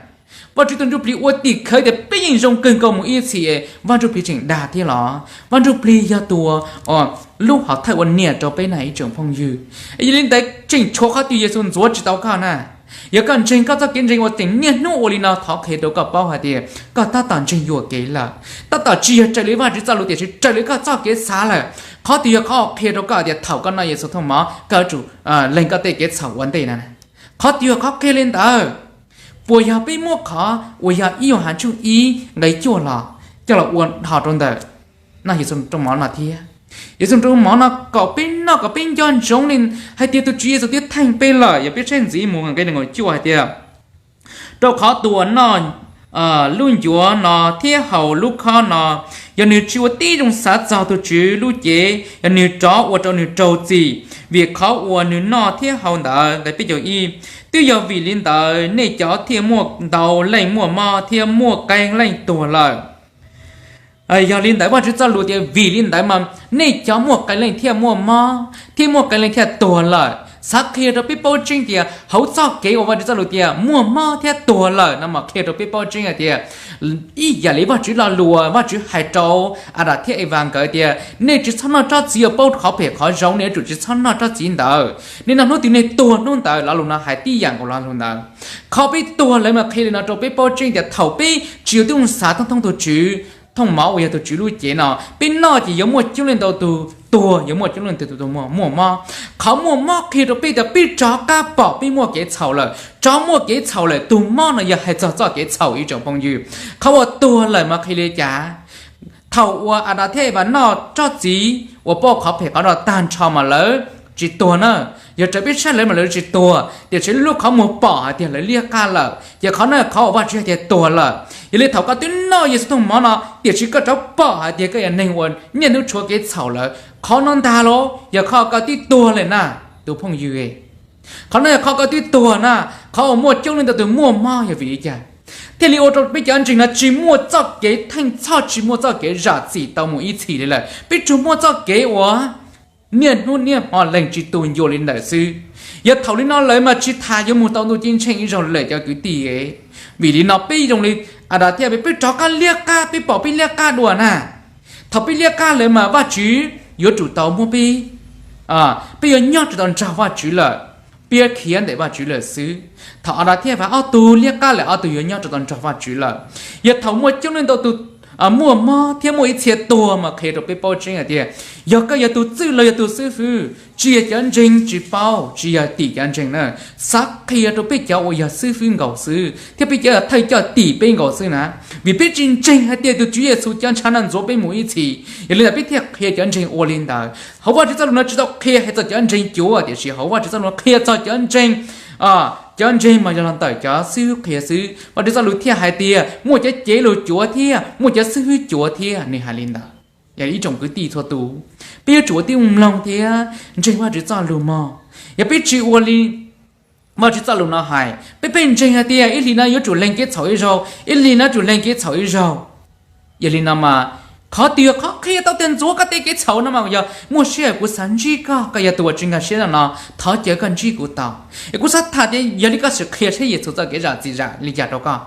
Vajtswv tus Ntsujplig ua tim khawv tias peb yeej zoo kawg nkaus mus ib txhis, Vaj Ntsujplig tseem dag thiab los? Vaj Ntsujplig yog tus uas, lub hom thawj ua niam rau peb na ib tsoom phooj ywg. Yog li ntawd tseem tshuav qhov twg Yexus ntxuav tsis tau koj na? Yog koj ntseeg koj txoj kev ntseeg uas tseem niaj hnub ua li no thov qhia rau koj paub hais tias koj tab tom ntseeg yuam kev lawm, tab tom tsis yog raws li Vajtswv txoj lus tiam sis raws li koj txoj kev xav lawm. Qhov twg yog qhov qhia rau koj tias thaum koj noj Yexus thooj mov koj yuav tsum lees koj tej kev txhaum ua ntej na? Qhov twg yog qhov qhia li ntawd? Puas yog peb muab qhov uas yog ib Yauhas tshooj ib nqe cuaj los coj los ua dhos rau ntawm noj Yexus rooj mov no thiab? Yexus rooj mov no kom peb noj kom peb nco ntsoov li hais tias tus Tswv Yexus twb theej peb lawm. Yog peb saib ntxiv mus nqe nees nkaum cuaj hais tias, rau qhov tus uas noj lub ncuav no thiab haus lub khob no, yog nws tsis ua tib zoo xav txog tus Tswv lub cev, yog nws rov ua rau nws raug txim vim qhov uas nws noj thiab haus ntawd. Nqe peb caug ib, twb yog vim li ntawd nej cov thiaj muaj ntau leej muaj mob thiab muaj qee leej tuag lawm. Yog li ntawd Vajtswv txoj lus tias vim li ntawd mas nej cov muaj qee leej thiaj muaj mob thiab muaj qee leej thiaj tuag lawm. Xav qhia rau peb paub tseeb tias hauv txoj kev uas Vajtswv txoj lus tias muaj mob thiab tuag lawm no mas qhia rau peb paub tseeb hais tias ib yam li Vajtswv lo lus uas Vajtswv hais rau Adas thiab Evas nkawd tias nej tsis txhob noj tsob txiv uas paub qhov phem qhov zoo, nej yuav tsum tsis txhob noj tsob txiv ntawd. Nej noj hnub twg nej tuag hnub ntawd. Lo lus no hais tib yam nkaus lo lus ntawd. Qhov peb tuag lawm mas qhia li no rau peb paub tseeb tias thaum peb tsis yog tib zoo xav thoob thoob tus Tswv thooj mov uas yog tus Tswv lub cev no, peb noj ces yuav muaj coob leej ntau tus tuag, yuav muaj coob leej ntau tus muaj mob. Qhov muaj mob qhia rau peb tias peb rov qab pom peb muaj kev txhaum lawm. Rov muaj kev txhaum lawm, tus mob no yog hais txog txoj kev txhaum ib tsoom phooj ywg. Qhov uas tuag lawm mas qhia li cas? Thaum uas Adas thiab Evas noj tsob txiv uas paub qhov phem qhov zoo tag nrho mas lawv tsis tuag na. Yog raws peb saib lawv mas lawv tsis tuag, tiam sis lub qhov muag pom hais tias lawv liab qab lawm, ces qhov no qhov uas Vajtswv hais tias tuag lawm. Yog li thaum koj twb noj Yexus thooj mov no tiam sis koj rov pom hais tias koj yog neeg uas niaj hnub tshuav kev txhaum lawm, qhov no ntag los yog qhov koj twb tuag lawm na, tus phooj ywg. Qhov no yog qhov koj twb tuag na. Qhov uas muaj coob leej ntau tus muaj mob yog vim li cas? Thiaj li ua rau peb cov ntseeg no tsis muaj txoj kev theej txhoj, tsis muaj txoj kev zam txim tau mus ib txhis li lawm. Peb tsuas muaj txoj kev uas niaj hnub niaj hmo lees tsis tu ncua li ntawd xwb. Yog thaum li no lawm mas tsis tas yuav mus tau ntuj ceeb tsheej ib zaug lawm cov kwv tij. Vim li no peb zoo li Adas thiab Evas, peb rov qab liab qab, peb pom peb liab qab dua na. Thaum peb liab qab lawm mas Vajtswv yuav tsum tau muab peb, peb yuav nyob rau tau nrog Vajtswv lawm, peb yuav khiav ntawm Vajtswv lawm xwb. Thaum Adas thiab Evas ob tug liab qab lawm, ob tug yuav nyob rau tau nrog Vajtswv lawm. Yog thaum muaj coob leej ntau tus muaj mob thiab muaj ib txhia tuag mas qhia rau peb paub tseeb hais tias yog koj yog tus txwj laug yog tus xib fwb, tsis yog cov ntseeg tsis paub, tsis yog tim cov ntseeg na. Xav qhia rau peb cov uas yog xib fwb nkaus xwb thiab peb cov thawj coj tim peb nkaus xwb na. Vim peb tsis ntseeg hais tias tus Tswv Yexus cov ntshav no ntxuav peb mus ib txhis, yog li ntawd peb thiaj qhia cov ntseeg ua li ntawd. Hauv Vajtswv txoj lus no tsis tau qhia hais txog cov ntseeg cuav, tiam sis hauv Vajtswv txoj lus no qhia txog cov ntseeg, cov ntseeg mas yog los ntawm cov xib fwb qhia xwb. Vajtswv txoj lus thiaj hais tias muaj cov cev lus cuav thiab muaj cov xib fwb cuav thiab, nws hais li ntawd. Yog ib tsoom kwv tij txhua tus, peb yuav tsum ua tib zoo mloog thiab ntseeg Vajtswv txoj lus mog. Yog peb tsis ua li Vajtswv txoj lus no hais, peb pheej ntseeg hais tias ib hlis no yuav tsum lees kev txhaum ib zaug, ib hlis no yuav tsum lees kev txhaum ib zaug. Yog li no mas qhov twg yog qhov qhia tau tias ntxuav koj tej kev txhaum no mas yog muaj sij hawm kuv xav ntsib koj, koj yog tus uas tsis nkag siab no no, thov caw koj ntsib kuv tau. Es kuv xav tham tias yog li koj sim qhia saib Yexus txoj kev zam txim zam li cas rau koj.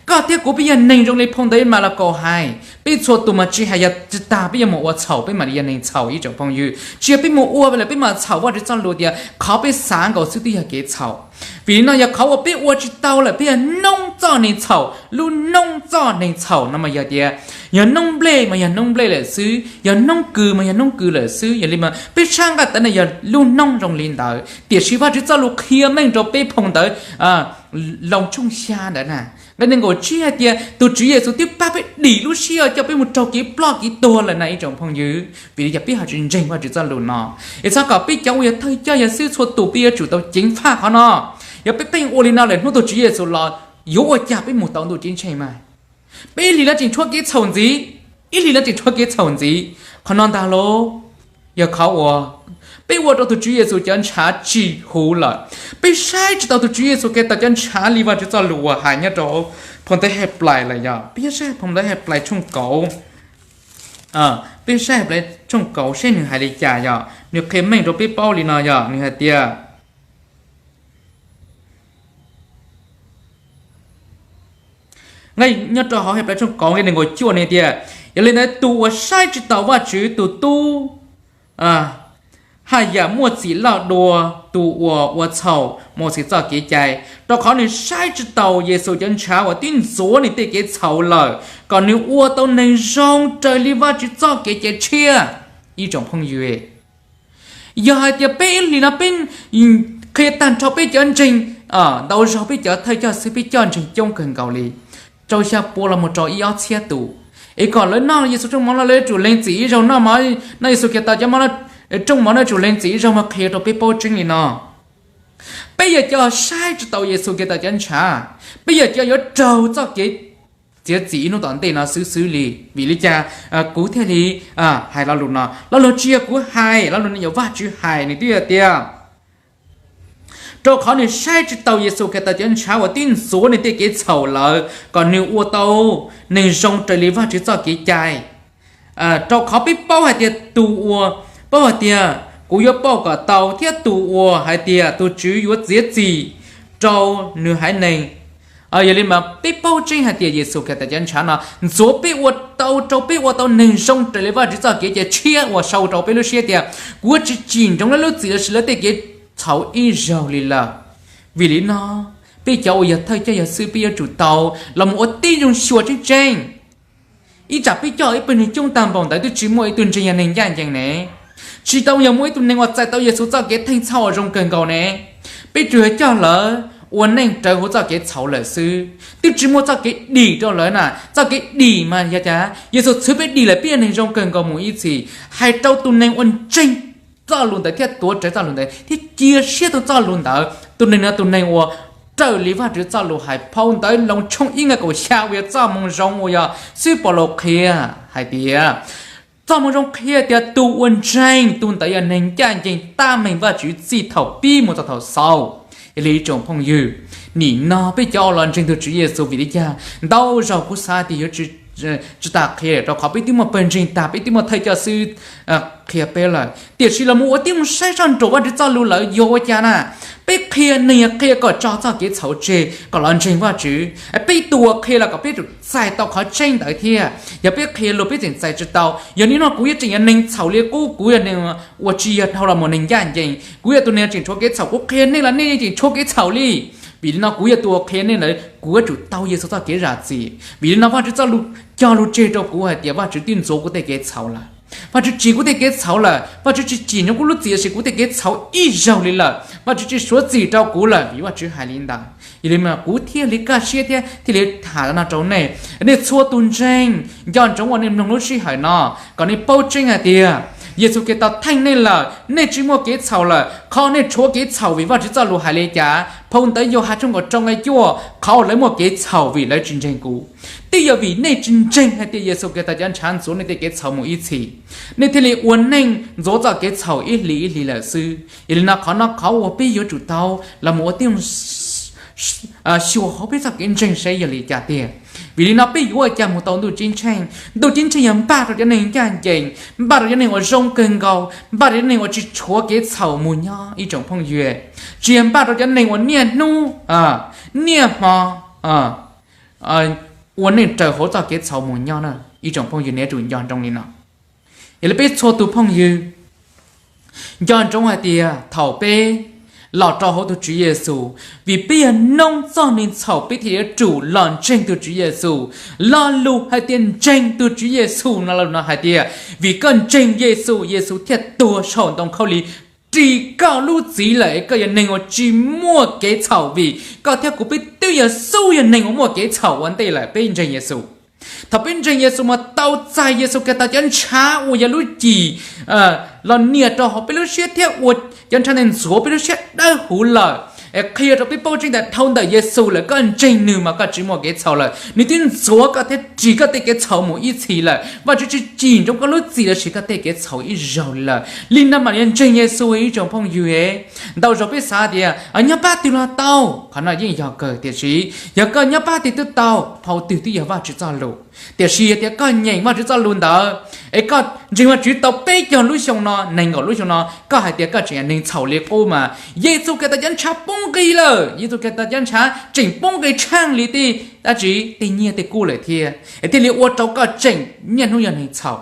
Koj thiab kuv peb yog neeg zoo li phau ntawv Malakaus hais, peb txhua tus mas tsis hais yog tsis tas peb yuav mus ua txhaum, peb mam li yog neeg txhaum ib tsoom phooj ywg. Tsis yog peb mus ua lawm peb mam txhaum Vajtswv txoj lus tias qhov peb xav nkaus xwb twb yog kev txhaum. Vim li no yog qhov uas peb ua tsis tau lawm peb yog noob txoj neeg txhaum. Lub noob txoj neeg txhaum no mas yog tias yog noob nplej mas yog noob nplej lawm xwb, yog noob kws mas yog noob kws lawm xwb. Yog li mas peb sab nqaj tawv no yog lub noob zoo li ntawd, tiam sis Vajtswv txoj lus qhia meej rau peb phau ntawv Loos tshooj xya ntawd na, nqe nees nkaum tsib hais tias tus Tswv Yexus twb pab peb dim lub siab coj peb mus raug kev ploj kev tuag lawm na ib tsoom phooj ywg. Vim li cas peb ho tsis ntseeg Vajtswv txoj lus no? Es txhob kom peb cov uas yog thawj coj yog xib hwb txhua tus peb yuav tsum tau ceev faj qhov no. Yog peb pheej ua li no lawm hnub tus Tswv Yexus los yuav ua cas peb mus tau ntuj ceeb tsheej mas? Peb ib hlis no tseem tshuav kev txhaum ntxiv, ib hlis no tseem tshuav kev txhaum ntxiv. Qhov no ntag lauj, yog qhov uas peb ua rau tus Tswv Yexus cov ntshav tsis huv lawm. Peb saib tsis taus tus Tswv Yexus Khetos cov ntshav li Vajtswv txoj lus uas hais nyob rau phau ntawv Henplais lawm yog peb saib phau ntawv Henplais tshooj kaum, peb saib Henplais tshooj kaum seb nws hais li cas yog nws qhia meej rau peb paub li no yog nws hais tias nyob rau hauv Henplais tshooj kaum nqe nees nkaum cuaj nws tias, yog li ntawd tus uas saib tsis taus Vajtswv tus tub haj yam muaj txim loj dua tus uas ua txhaum Mauxes txoj kev cai, rau qhov nws saib tsis taus Yexus cov ntshav uas twb ntxuav nws tej kev txhaum lawm, kom nws ua tau neeg zoo raws li Vajtswv txoj kev cai tshiab. Ib tsoom phooj ywg, yog hais tias peb ib hlis no peb qhia tag nrho peb cov ntseeg, ntau zaug peb cov thawj coj xwb peb coj ntseeg coob kawg nkaus li, rau xya pua los mus rau ib ob txhiab tus, es kom lawv noj Yexus rooj mov no lawv yuav tsum lees txim ib zaug, noj Yexus Khetos cov rooj mov no yuav tsum lees txim ib zaug mas qhia rau peb paub tseeb li no. Peb yog cov saib tsis taus Yexus Khetos cov ntshav, peb yog cov yuav raug txoj kev txiav txim ib hnub tom ntej no xwb xwb li. Vim li cas kuv thiaj li hais lo lus no? Lo lus tsis yog kuv hais, lo lus no yog Vajtswv hais, nws twb hais tias, rau qhov nws saib tsis taus Yexus Khetos cov ntshav uas twb ntxuav nws tej kev txhaum lawm, kom nws ua tau neeg zoo raws li Vajtswv txoj kev cai. Rau qhov peb paub hais tias tus uas paub hais tias kuv yuav pauj kom tau thiab tus uas hais tias tus Tswv yuav txiav txim rau nws haiv neeg. Yog li mas peb paub tseeb hais tias Yexus Khetos cov ntshav no ntxuav peb ua tau rau peb ua tau neeg zoo raws li Vajtswv txoj kev cai tshiab uas sau rau peb lub siab tias kuv yuav tsis tsim ntsoov lawv lub txim lossis lawv tej kev txhaum ib zaug li lawm. Vim li no, peb cov uas yog thawj coj yog xib hwb peb yuav tsum tau los mus ua tib zoo xyuas tseeb tseeb. Ib tsam peb coj ib pawg neeg coob tag npaum ntawd twb tsis muaj ib tug ntseeg yog neeg ncaj ncees ne, tsis tau yog muaj ib tug neeg uas txais tau Yexus txoj kev theej txhoj uas zoo kawg nkaus ne. Peb tsuas yog coj lawv ua neej raws huv txoj kev txhaum lawm xwb, twb tsis muaj txoj kev dim rau lawv na. Txoj kev dim mas yog cas? Yexus txhwv peb dim lawm peb yog neeg zoo kawg nkaus mus ib txhis. Hais rau tus neeg uas ntseeg txoj lus ntawd thiab tuav rawv txoj lus ntawd thiab cia siab rau txoj lus ntawd, tus neeg no tus neeg uas raws li Vajtswv txoj lus hais. Phau ntawv Loos tshooj ib nqe kaum xya uas yog txoj moo zoo uas yog xib hwb Paulus qhia hais tias, txoj moo zoo qhia tias tus uas ntseeg tus ntawd yog neeg ncaj ncees tab meeg Vajtswv txij thaum pib mus txog thaum xaus. Yog li ib tsoom phooj ywg, nim no peb cov uas los ntseeg tus Tswv Yexus, vim li cas ntau zaug kuv xav tias yuav tsis tas qhia rau qhov peb twb muaj pawg ntseeg tag, peb twb muaj thawj coj xib hwb qhia peb lawm, tiam sis los mus ua tib zoo saib soj ntsuam Vajtswv txoj lus lawm yuav ua cas na? Peb qhia neeg yog qhia kom tso txoj kev txhaum tseg kom los ntseeg Vajtswv. Peb tus uas qhia los kom peb tsum txais tau qhov tseeb ntawd thiab. Yog peb qhia luag peb tseem txais tsis tau, yog nim no kuv yuav tseem yog neeg txhaum li qub, kuv yog neeg uas tsis yog dhau los mus neeg ncaj ncees, kuv yog tus neeg tseem tshuav kev txhaum, kuv qhia nej los nej yeej tseem tshuav kev txhaum li. Vim li no kuv yog tus uas qhia nej lawm, kuv yuav tsum tau Yexus txoj kev zam txim. Vim li no Vajtswv txoj lus cog lus tseg rau kuv hais tias Vajtswv twb ntxuav kuv tej kev txhaum lawm. Vajtswv tsim kuv tej kev txhaum lawm, Vajtswv tsis tsim nyog kuv lub txim lossis kuv tej kev txhaum ib zaug li lawm, Vajtswv tsis suav txim rau kuv lawm, vim Vajtswv hais li ntawd. Yog li mas kuv thiaj li kaj siab thiab thiaj li tham no rau nej, nej txhua tus ntseeg nco ntsoov uas nej mloog lub sij hawm no, kom nej paub tseeb hais tias Yexus Khetos theej nej lawm, nej tsis muaj kev txhaum lawm. Qhov nej tshuav kev txhaum vim Vajtswv txoj lus hais li cas? Phau ntawv Yauhas tshooj kaum rau nqe cuaj, qhov uas lawv muaj kev txhaum vim lawv tsis ntseeg kuv. Twb yog vim nej tsis ntseeg hais tias Yexus Khetos cov ntshav ntxuav nej tej kev txhaum mus ib txhis, nej thiaj li ua neej ntxuav txoj kev txhaum ib hlis ib hlis lawm xwb. Yog li no qhov no qhov uas peb yuav tsum tau los mus ua tib zoo xyuas hauv peb txoj kev ntseeg saib yog li cas tiag. Vim li no peb yuav ua cas mus tau ntuj ceeb tsheej? Ntuj ceeb tsheej yog npaj rau cov neeg ncaj ncees, npaj rau cov neeg uas zoo kawg nkaus, npaj rau cov neeg uas tsis tshuav kev txhaum mus nyob ib tsoom phooj ywg, tsis yog npaj rau cov neeg uas niaj hnub niaj hmo ua neej raws hauv txoj kev txhaum mus nyob na. Ib tsoom phooj ywg, nej yuav tsum nco ntsoov li no. Yog li peb txhua tus phooj ywg, nco ntsoov hais tias thaum peb los rau hauv tus Tswv Yexus, vim peb yog noob txoj neeg txhaum peb thiaj yuav tsum los ntseeg tus Tswv Yexus. Lo lus hais tias ntseeg tus Tswv Yexus no, lo lus no hais tias vim koj ntseeg Yexus, Yexus thiaj tuag saum ntoo khaub lig ris koj lub txim lawm, koj yog neeg uas tsis muaj kev txhaum, vim koj thiab kuv peb twb yog xub yog neeg uas muaj kev txhaum ua ntej lawm. Peb ntseeg Yexus, thaum peb ntseeg Yexus mas tau txais Yexus Khetos cov ntshav uas yog lub cim los nias rau hauv peb lub siab thiab ua cov ntshav ntawd ntxuav peb lub siab dawb huv lawm. Es qhia rau peb paub tseeb tias dhau ntawm Yexus lawm, koj ntseeg nws mas koj tsis muaj kev txhaum lawm, nws twb ntxuav koj thiab ris koj tej kev txhaum mus ib txhis lawm. Vajtswv tsis cim ntsoov koj lub txim los sis koj tej kev txhaum ib zaug li lawm. Li no mam li ntseeg Yexus, ib tsoom phooj ywg. Ntau zaus peb xav tias nyob pab twg los tau, qhov no yeej yog kawg, tiam sis yog koj nyob pab twg twb tau, phau twg twb yog Vajtswv txoj lus. Tiam sis yog tias koj nyeem Vajtswv txoj lus ntawd, es koj ntseeg Vajtswv tau peb caug lub xyoo no, nees nkaum lub xyoo no, koj hais tias koj tseem yog neeg txhaum li qub mas Yexus Khetos cov ntshav poob nqis lawm. Yexus Khetos cov ntshav tseem poob nqis tsheej li tej dab tsi, tej nyiaj tej kub lawm thiab, es thiaj li ua rau koj tseem niaj hnub yog neeg txhaum.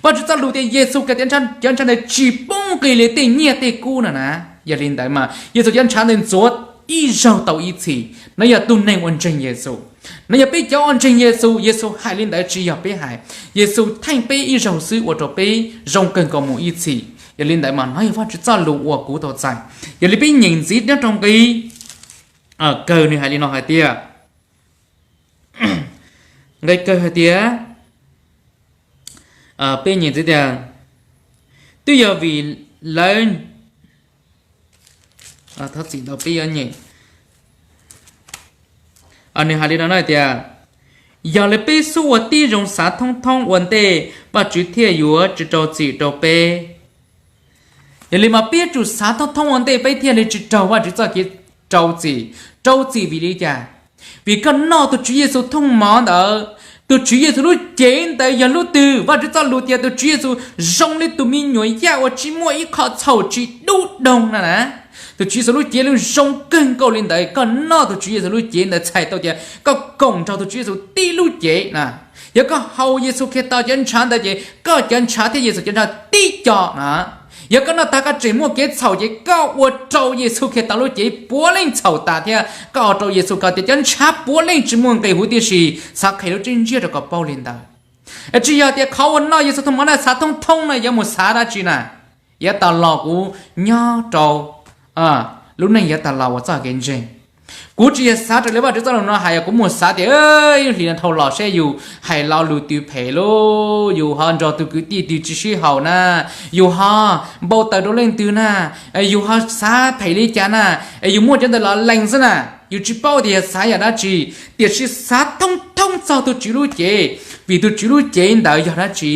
Vajtswv txoj lus tias Yexus Khetos cov ntshav ntawd tsis poob nqis li tej nyiaj tej kub no na. Yog li ntawd mas Yexus cov ntshav ntawd ntxuav ib zaug tau ib txhis. No yog tus neeg uas ntseeg Yexus, no yog peb cov uas ntseeg Yexus. Yexus hais li ntawd tsis yog peb hais, Yexus theej peb ib zaug xwb ua rau peb zoo kawg nkaus mus ib txhis. Yog li ntawd mas no yog Vajtswv txoj lus uas kuv tau txais. Yog li peb nyeem ntxiv nyob rau nqi kawg, nws hais li no hais tias, nqi kawg hais tias, peb nyeem ntxiv tias, twb yog vim lawv, thov txim ntau, peb yuav nyeem, nws hais li no hais tias, yog li peb xub ua tib zoo xav thoob thoob ua ntej, Vajtswv thiaj yuav tsis rau txim rau peb. Yog li mas peb yuav tsum xav thoob thoob ua ntej peb thiaj li tsis raug Vajtswv txoj kev rau txim. Rau txim vim li cas? Vim koj noj tus Tswv Yexus thooj mov ntawd, tus Tswv Yexus lub cev ntawd yog lub twg? Vajtswv txoj lus tias tus Tswv Yexus zoo li tus me nyuam yaj uas tsis muaj ib qho txhaum tsis dub doog na na. Tus Tswv Yexus lub cev lub zoo kawg nkaus li ntawd, koj noj tus Tswv Yexus lub cev ntawd txhais tau tias koj koom nrog tus Tswv Yexus tib lub cev na. Yog koj haus Yexus Khetos cov ntshav ntawd ces koj cov ntshav thiab Yexus cov ntshav tib co na. Yog koj noj tag koj tseem muaj kev txhaum ces koj ua rau Yexus Khetos lub cev puav leej txhaum tas thiab koj ua rau Yexus Khetos cov ntshav puav leej tsis muaj nqis huv tib si. Xav qhia lub tseeb ntsiag rau koj paub li ntawd. Es tsis yog tias qhov uas noj Yexus thooj mov na xav thoob thoob na yuav mus xav dab tsi na? Yav tas los kuv nyob rau lub neej yav tas los uas txoj kev ntseeg, kuv tsis yog xav raws li Vajtswv txoj lus no hais, yog kuv mus xav tias hli no dhau los seb yus hais lo lus twg phem lauj, yus ho nrog tus kwv tij twg tsis sib haum na, yus ho npau taws rau leej twg na, yus ho xav phem li cas na, es yus muaj cov ntawd los lees xwb na. Yus tsis paub tias yog xav yam dab tsi, tiam sis xav thoob thoob txog tus Tswv lub cev, vim tus Tswv lub cev ntawd yog dab tsi?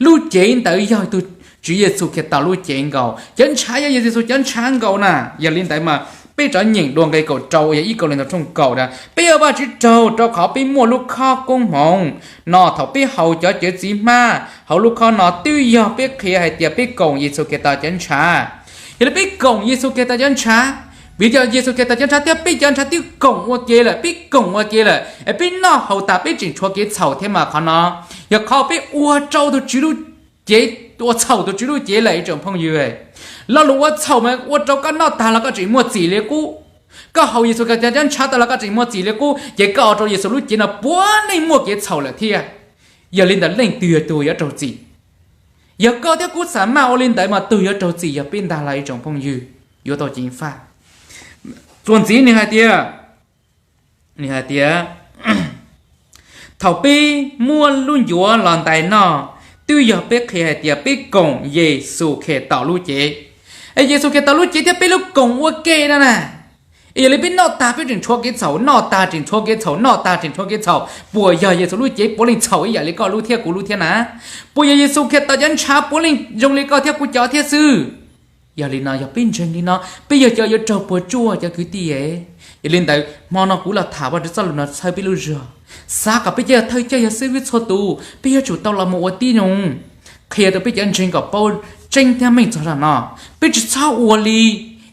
Lub cev ntawd yog tus Tswv Yexus Khetos lub cev nkaus, cov ntshav yog Yexus cov ntshav nkaus na. Yog li ntawd mas peb rov nyeem dua nqe kaum rau, yog ib Kauleethaus tshooj kaum na, peb ua Vajtswv tsaug rau qhov peb muaj lub khob koob hmoov no thaum peb haus cov cawv txiv hmab hauv lub khob no, twb yog peb qhia hais tias peb koom Yexus Khetos cov ntshav. Yog li peb koom Yexus Khetos cov ntshav, vim yog Yexus Khetos cov ntshav thiab peb cov ntshav twb koom ua ke lawm, peb koom ua ke lawm es peb noj haus tas peb tseem tshuav kev txhaum thiab mas qhov no yog qhov peb ua rau tus Tswv lub cev, ua txhaum tus Tswv lub cev lawm ib tsoom phooj ywg. Lo lus ua txhaum mas ua rau koj noj tag los koj tseem muaj txim li qub, koj haus Yexus Khetos cov ntshav tas los koj tseem muaj txim li qub, ces koj ua rau Yexus lub cev no puav leej muaj kev txhaum lawm thiab. Yog li ntawd leej twg yog tus yuav raug txim? Yog koj thiab kuv xam maj ua li ntawd mas tus yuav raug txim yog peb ntag lauj ib tsoom phooj ywg, yuav tau ceev faj. Txuas ntxiv nws hais tias, nws hais tias, thaum peb muab lub ncuav los ntais noj, twb yog peb qhia hais tias peb koom Yexus Khetos lub cev. Es Yexus Khetos lub cev thiab peb lub koom ua ke no na. Es yog li peb noj tag peb tseem tshuav kev txhaum, noj tag tseem tshuav kev txhaum, noj tag tseem tshuav kev txhaum, puas yog Yexus lub cev puav leej txhaum ib yam li koj lub thiab kuv lub thiab na? Puas yog Yexus Khetos cov ntshav puav leej zoo li koj thiab kuv cov thiab xwb? Yog li no yog peb ntseeg li no peb yog cov yuav raug puas tsuaj cov kwv tij. Yog li ntawd hmo no kuv los tham Vajtswv txoj lus no txhawb peb lub zog, xav kom peb cov yog thawj coj yog xib hwb txhua tus peb yuav tsum tau los mus ua tib zoo qhia rau peb cov ntseeg kom paub tseeb thiab meej txog zaj no. Peb tsis txhob ua li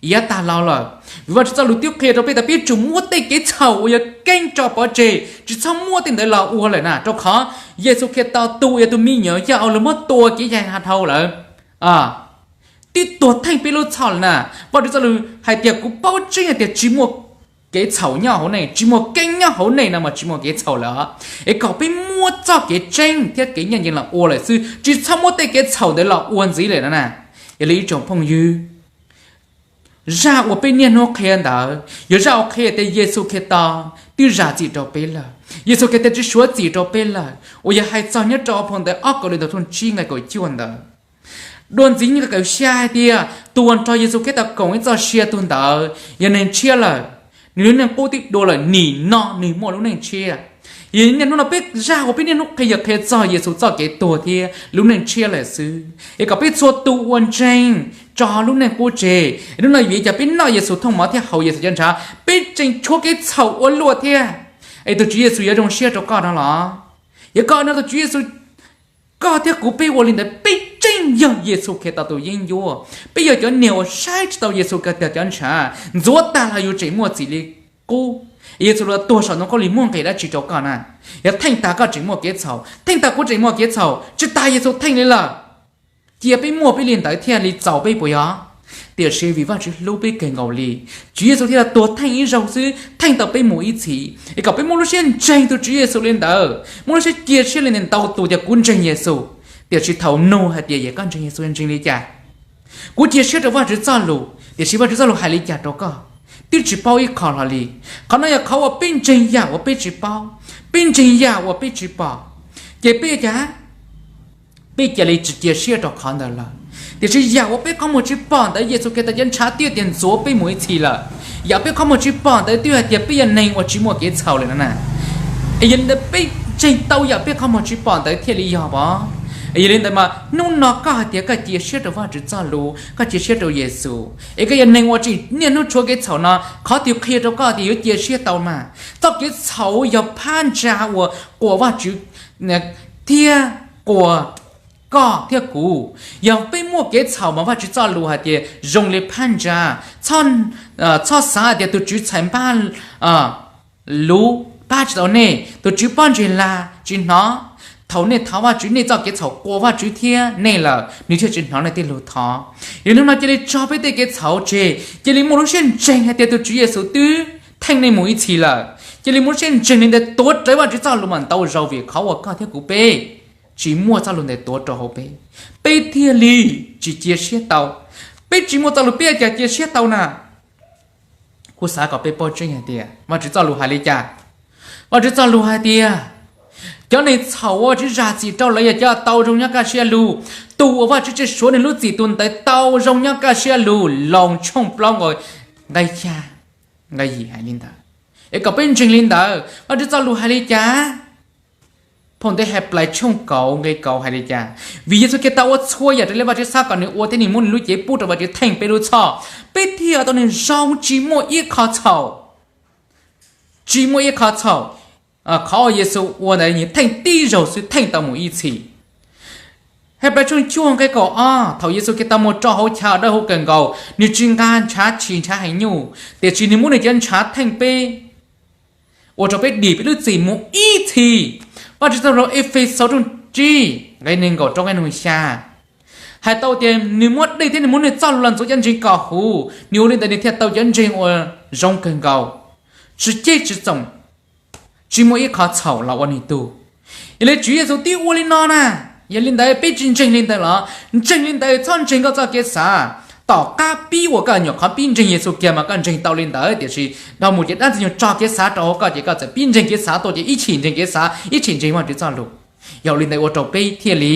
Yav tag los lawm, vim Vajtswv txoj lus twb qhia rau peb tias peb yuav tsum muab tej kev txhaum uas yog keeb tso pov tseg, tsis txhob muab tej ntawd los ua lawm na, rau qhov Yexus Khetos tus uas yog tus me nyuam yog uas lawv muab tua kev cai hav dhau lawm, twb tuag theej peb lub txhoj lawm na. Vajtswv txoj lus hais tias kuv paub tseeb hais tias tsis muaj kev txhaum nyob hauv nej, tsis muaj keeb nyob hauv nej no mas tsis muaj kev txhaum lawm. Es kom peb muab txoj kev tseeb thiab kev ncaj ncees los ua lawm xwb, tsis txhob muab tej kev txhaum ntawd los ua ntxiv lawm no na. Yog li ib tsoom phooj ywg, zaj uas peb niaj hnub qhia ntawd yog zaj uas qhia tias Yexus Khetos twb zam txim rau peb lawm, Yexus Khetos twb suav txim rau peb lawm, uas yog hais txog nyob rau phau ntawv ob Kauleethaus tshooj tsib nqe kaum cuaj ntawd. Dua ntxiv nqe kaum xya hais tias tus uas nrog Yexus Khetos koom ib txoj sia tus ntawd yog neeg tshiab lawm, nws lub neej qub twb dua lawm, nim no nws muaj lub neej tshiab. Yog niaj hnub no peb zaj uas peb niaj hnub qhia yog qhia txog Yexus txoj kev tuag thiab lub neej tshiab lawm xwb. Es kom peb txhua tus uas ntseeg tso lub neej qub tseg, hnub no vim li cas peb noj Yexus thooj mov thiab haus Yexus cov ntshav, peb tseem tshuav kev txhaum ua luaj thiab. Es tus Tswv Yexus yuav zoo siab rau koj no los? Yog koj no tus Tswv Yexus, koj thiab kuv peb ua li ntawd peb tseem yog Yexus Khetos tus yeeb ncuab, peb yog cov niag uas saib tsis tau Yexus Khetos cov ntshav, ntxuav tag los yus tseem muaj txim li qub. Yexus los tuag saum ntoo khaub lig muaj nqis dab tsi rau koj na? Yog theej tag koj tseem muaj kev txhaum, theej tag kuv tseem muaj kev txhaum, tsis tas Yexus theej li lawm. Cia peb muaj peb li ntawd thiaj li txaus peb puas yog? Tiam sis vim Vajtswv hlub peb kawg nkaus li, Tswv Yexus thiaj li tuag theej ib zaug xwb, theej tau peb mus ib txhis. Es kom peb muaj lub siab ntseeg tus Tswv Yexus li ntawd, muaj lub siab cia siab li ntawd ntau tus tias kuv ntseeg Yexus, tiam sis thaum nug hais tias yog koj ntseeg Yexus ntseeg li cas? Kuv cia siab rau Vajtswv txoj lus, tiam sis Vajtswv txoj lus hais li cas rau koj? Twb tsis paub ib qho hlo li. Qhov no yog qhov uas peb ntseeg yam uas peb tsis paub, peb ntseeg yam uas peb tsis pom, ces peb ua cas? Peb cia li tsis cia siab rau qhov ntawd lawm. Tiam sis yam uas peb qhov muag tsis pom ntawd Yexus Khetos cov ntshav twb tias ntxuav peb mus ib txhis lawm. Yam peb qhov muag tsis pom ntawd twb hais tias peb yog neeg uas tsis muaj kev txhaum lawm no na. Es yog li ntawd peb ntseeg tau yam peb qhov muag tsis pom ntawd thiaj li yog pov. Es yog li ntawd mas hnub no koj hais tias koj cia siab rau Vajtswv txoj lus, koj cia siab rau Yexus, es koj yog neeg uas tseem niaj hnub tshuav kev txhaum no, qhov twg qhia rau koj tias yuav cia siab tau mas? Txoj kev txhaum yog phab ntsa uas quas Vajtswv thiab quas koj thiab kuv. Yog peb muaj kev txhaum mas Vajtswv txoj lus hais tias zoo li phab ntsa. Txhob xav hais tias tus Tswv txhais npab luv pab tsis tau nej, tus Tswv pob ntseg lag tsis hnov. Thaum nej thov Vajtswv, nej txoj kev txhaum quas Vajtswv thiab nej lawm, nws thiaj tsis hnov nej tej lus thov. Yog li no cia li tso peb tej kev txhaum tseg, cia li muaj lub siab ntseeg hais tias tus Tswv Yexus twb theej nej mus ib txhis lawm. Cia li muaj lub siab ntseeg li ntawd tuav rawv Vajtswv txoj lus mas ntau zaus, vim qhov uas koj thiab kuv peb tsis muaj txoj lus ntawd tuav rau hauv peb, peb thiaj li tsis cia siab tau. Peb tsis muaj txoj lus peb ua cas cia siab tau na? Kuv xav kom peb paub tseeb hais tias Vajtswv txoj lus hais li cas. Vajtswv txoj lus hais tias cov neeg txhaum uas Vajtswv zam txim rau lawv yog cov tau zoo nyob kaj siab lug. Tus uas Vajtswv tseem suav nws lub txim tus ntawd tau zoo nyob kaj siab lug. Loos tshooj plaub nqe xya, nqe yim hais li ntawd. Es kom peb ntseeg li ntawd, Vajtswv txoj lus hais li cas? Phau ntawv Henplais tshooj kaum nqe kaum hais li cas? Vim Yexus Khetos ua txhua yam raws li Vajtswv xav kom nws ua thiab nws muab nws lub cev pub rau Vajtswv theej peb lub txhoj, peb thiaj tau nws zoo tsis muaj ib qho txhaum. Tsis muaj ib qho txhaum. Qhov uas Yexus ua ntawd nws theej tib zaug xwb, theej tau mus ib txhis. Henplais tshooj cuaj nqe kaum ob, thaum Yexus Khetos mus rau hauv chav uas dawb huv kawg nkaus, nws tsis nqa ntshav tshis ntshav heev nyuj, tiam sis nws muab nws cov ntshav theej peb, ua rau peb dim peb lub txim mus ib txhis. Vajtswv txoj lus Efexaus tshooj tsib nqe nees nkaum rau nqe nees nkaum xya hais tau tias nws muab dej thiab nws muab nws txoj lus los ntxuav cov ntseeg kom huv, nws ua li ntawd nws thiaj tau cov ntseeg uas zoo kawg nkaus, tsis ceb tsis txoom, tsis muaj ib qho txhaum los ua nws tug. Yog li Tswv Yexus twb ua li no na, yog li ntawd peb tsis ntseeg li ntawd los? Ntseeg li ntawd txhob ntseeg koj txoj kev xav. Tom qab pib uas koj nyuam qhuav pib ntseeg Yexus kiag mas koj ntseeg tau li ntawd, tiam sis dhau mus ces dab ntxwg nyoog tso kev xav rau hauv koj ces koj txawm pib ntseeg kev xav tuaj ces ib chim ntseeg kev xav, ib chim ntseeg Vajtswv txoj lus. Yog li ntawd ua rau peb thiaj li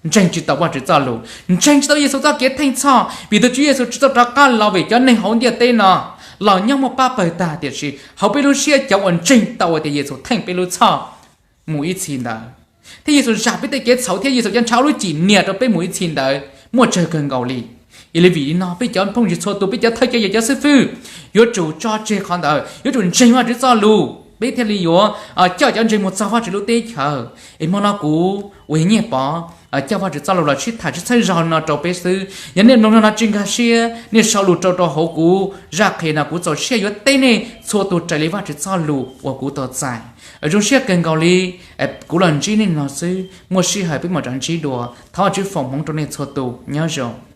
ntseeg tsis tau Vajtswv txoj lus, ntseeg tsis tau Yexus txoj kev theej txhoj, vim tus Tswv Yexus tsis tau rov qab los vim cov neeg hauv ntiaj teb no los nyob muaj pab pawg tag, tiam sis hauv peb lub siab cov uas ntseeg tau tias Yexus theej peb lub txhoj mus ib txhis ntawd, thiab Yexus zam peb tej kev txhaum thiab Yexus cov ntshav ua lub cim nias rau peb mus ib txhis ntawd muaj tsawg kawg nkaus li. Yog li vim li no peb cov phooj ywg txhua tus, peb cov thawj coj, yog cov xib fwb, yuav tsum tso tseg qhov ntawd, yuav tsum ntseeg Vajtswv txoj lus, peb thiaj li yuav coj cov ntseeg mus txog Vajtswv lub teb chaws. Es hmo no kuv uas yog Nyiaj Pov coj Vajtswv txoj lus los sib tham sib txhawb zog no rau peb xwb. Yog nej mloog zog no tsis nkag siab, nej sau lus rau rau hauv kuv zaj qhia no, kuv txaus siab yuav teb nej txhua tus raws li Vajtswv txoj lus uas kuv tau txais. Zoo siab kawg nkaus li, kuv los ntsib nej no xwb, muaj sij hawm peb mam rov ntsib dua. Thov Vajtswv foom hmoov rau nej txhua tus, nyob zoo.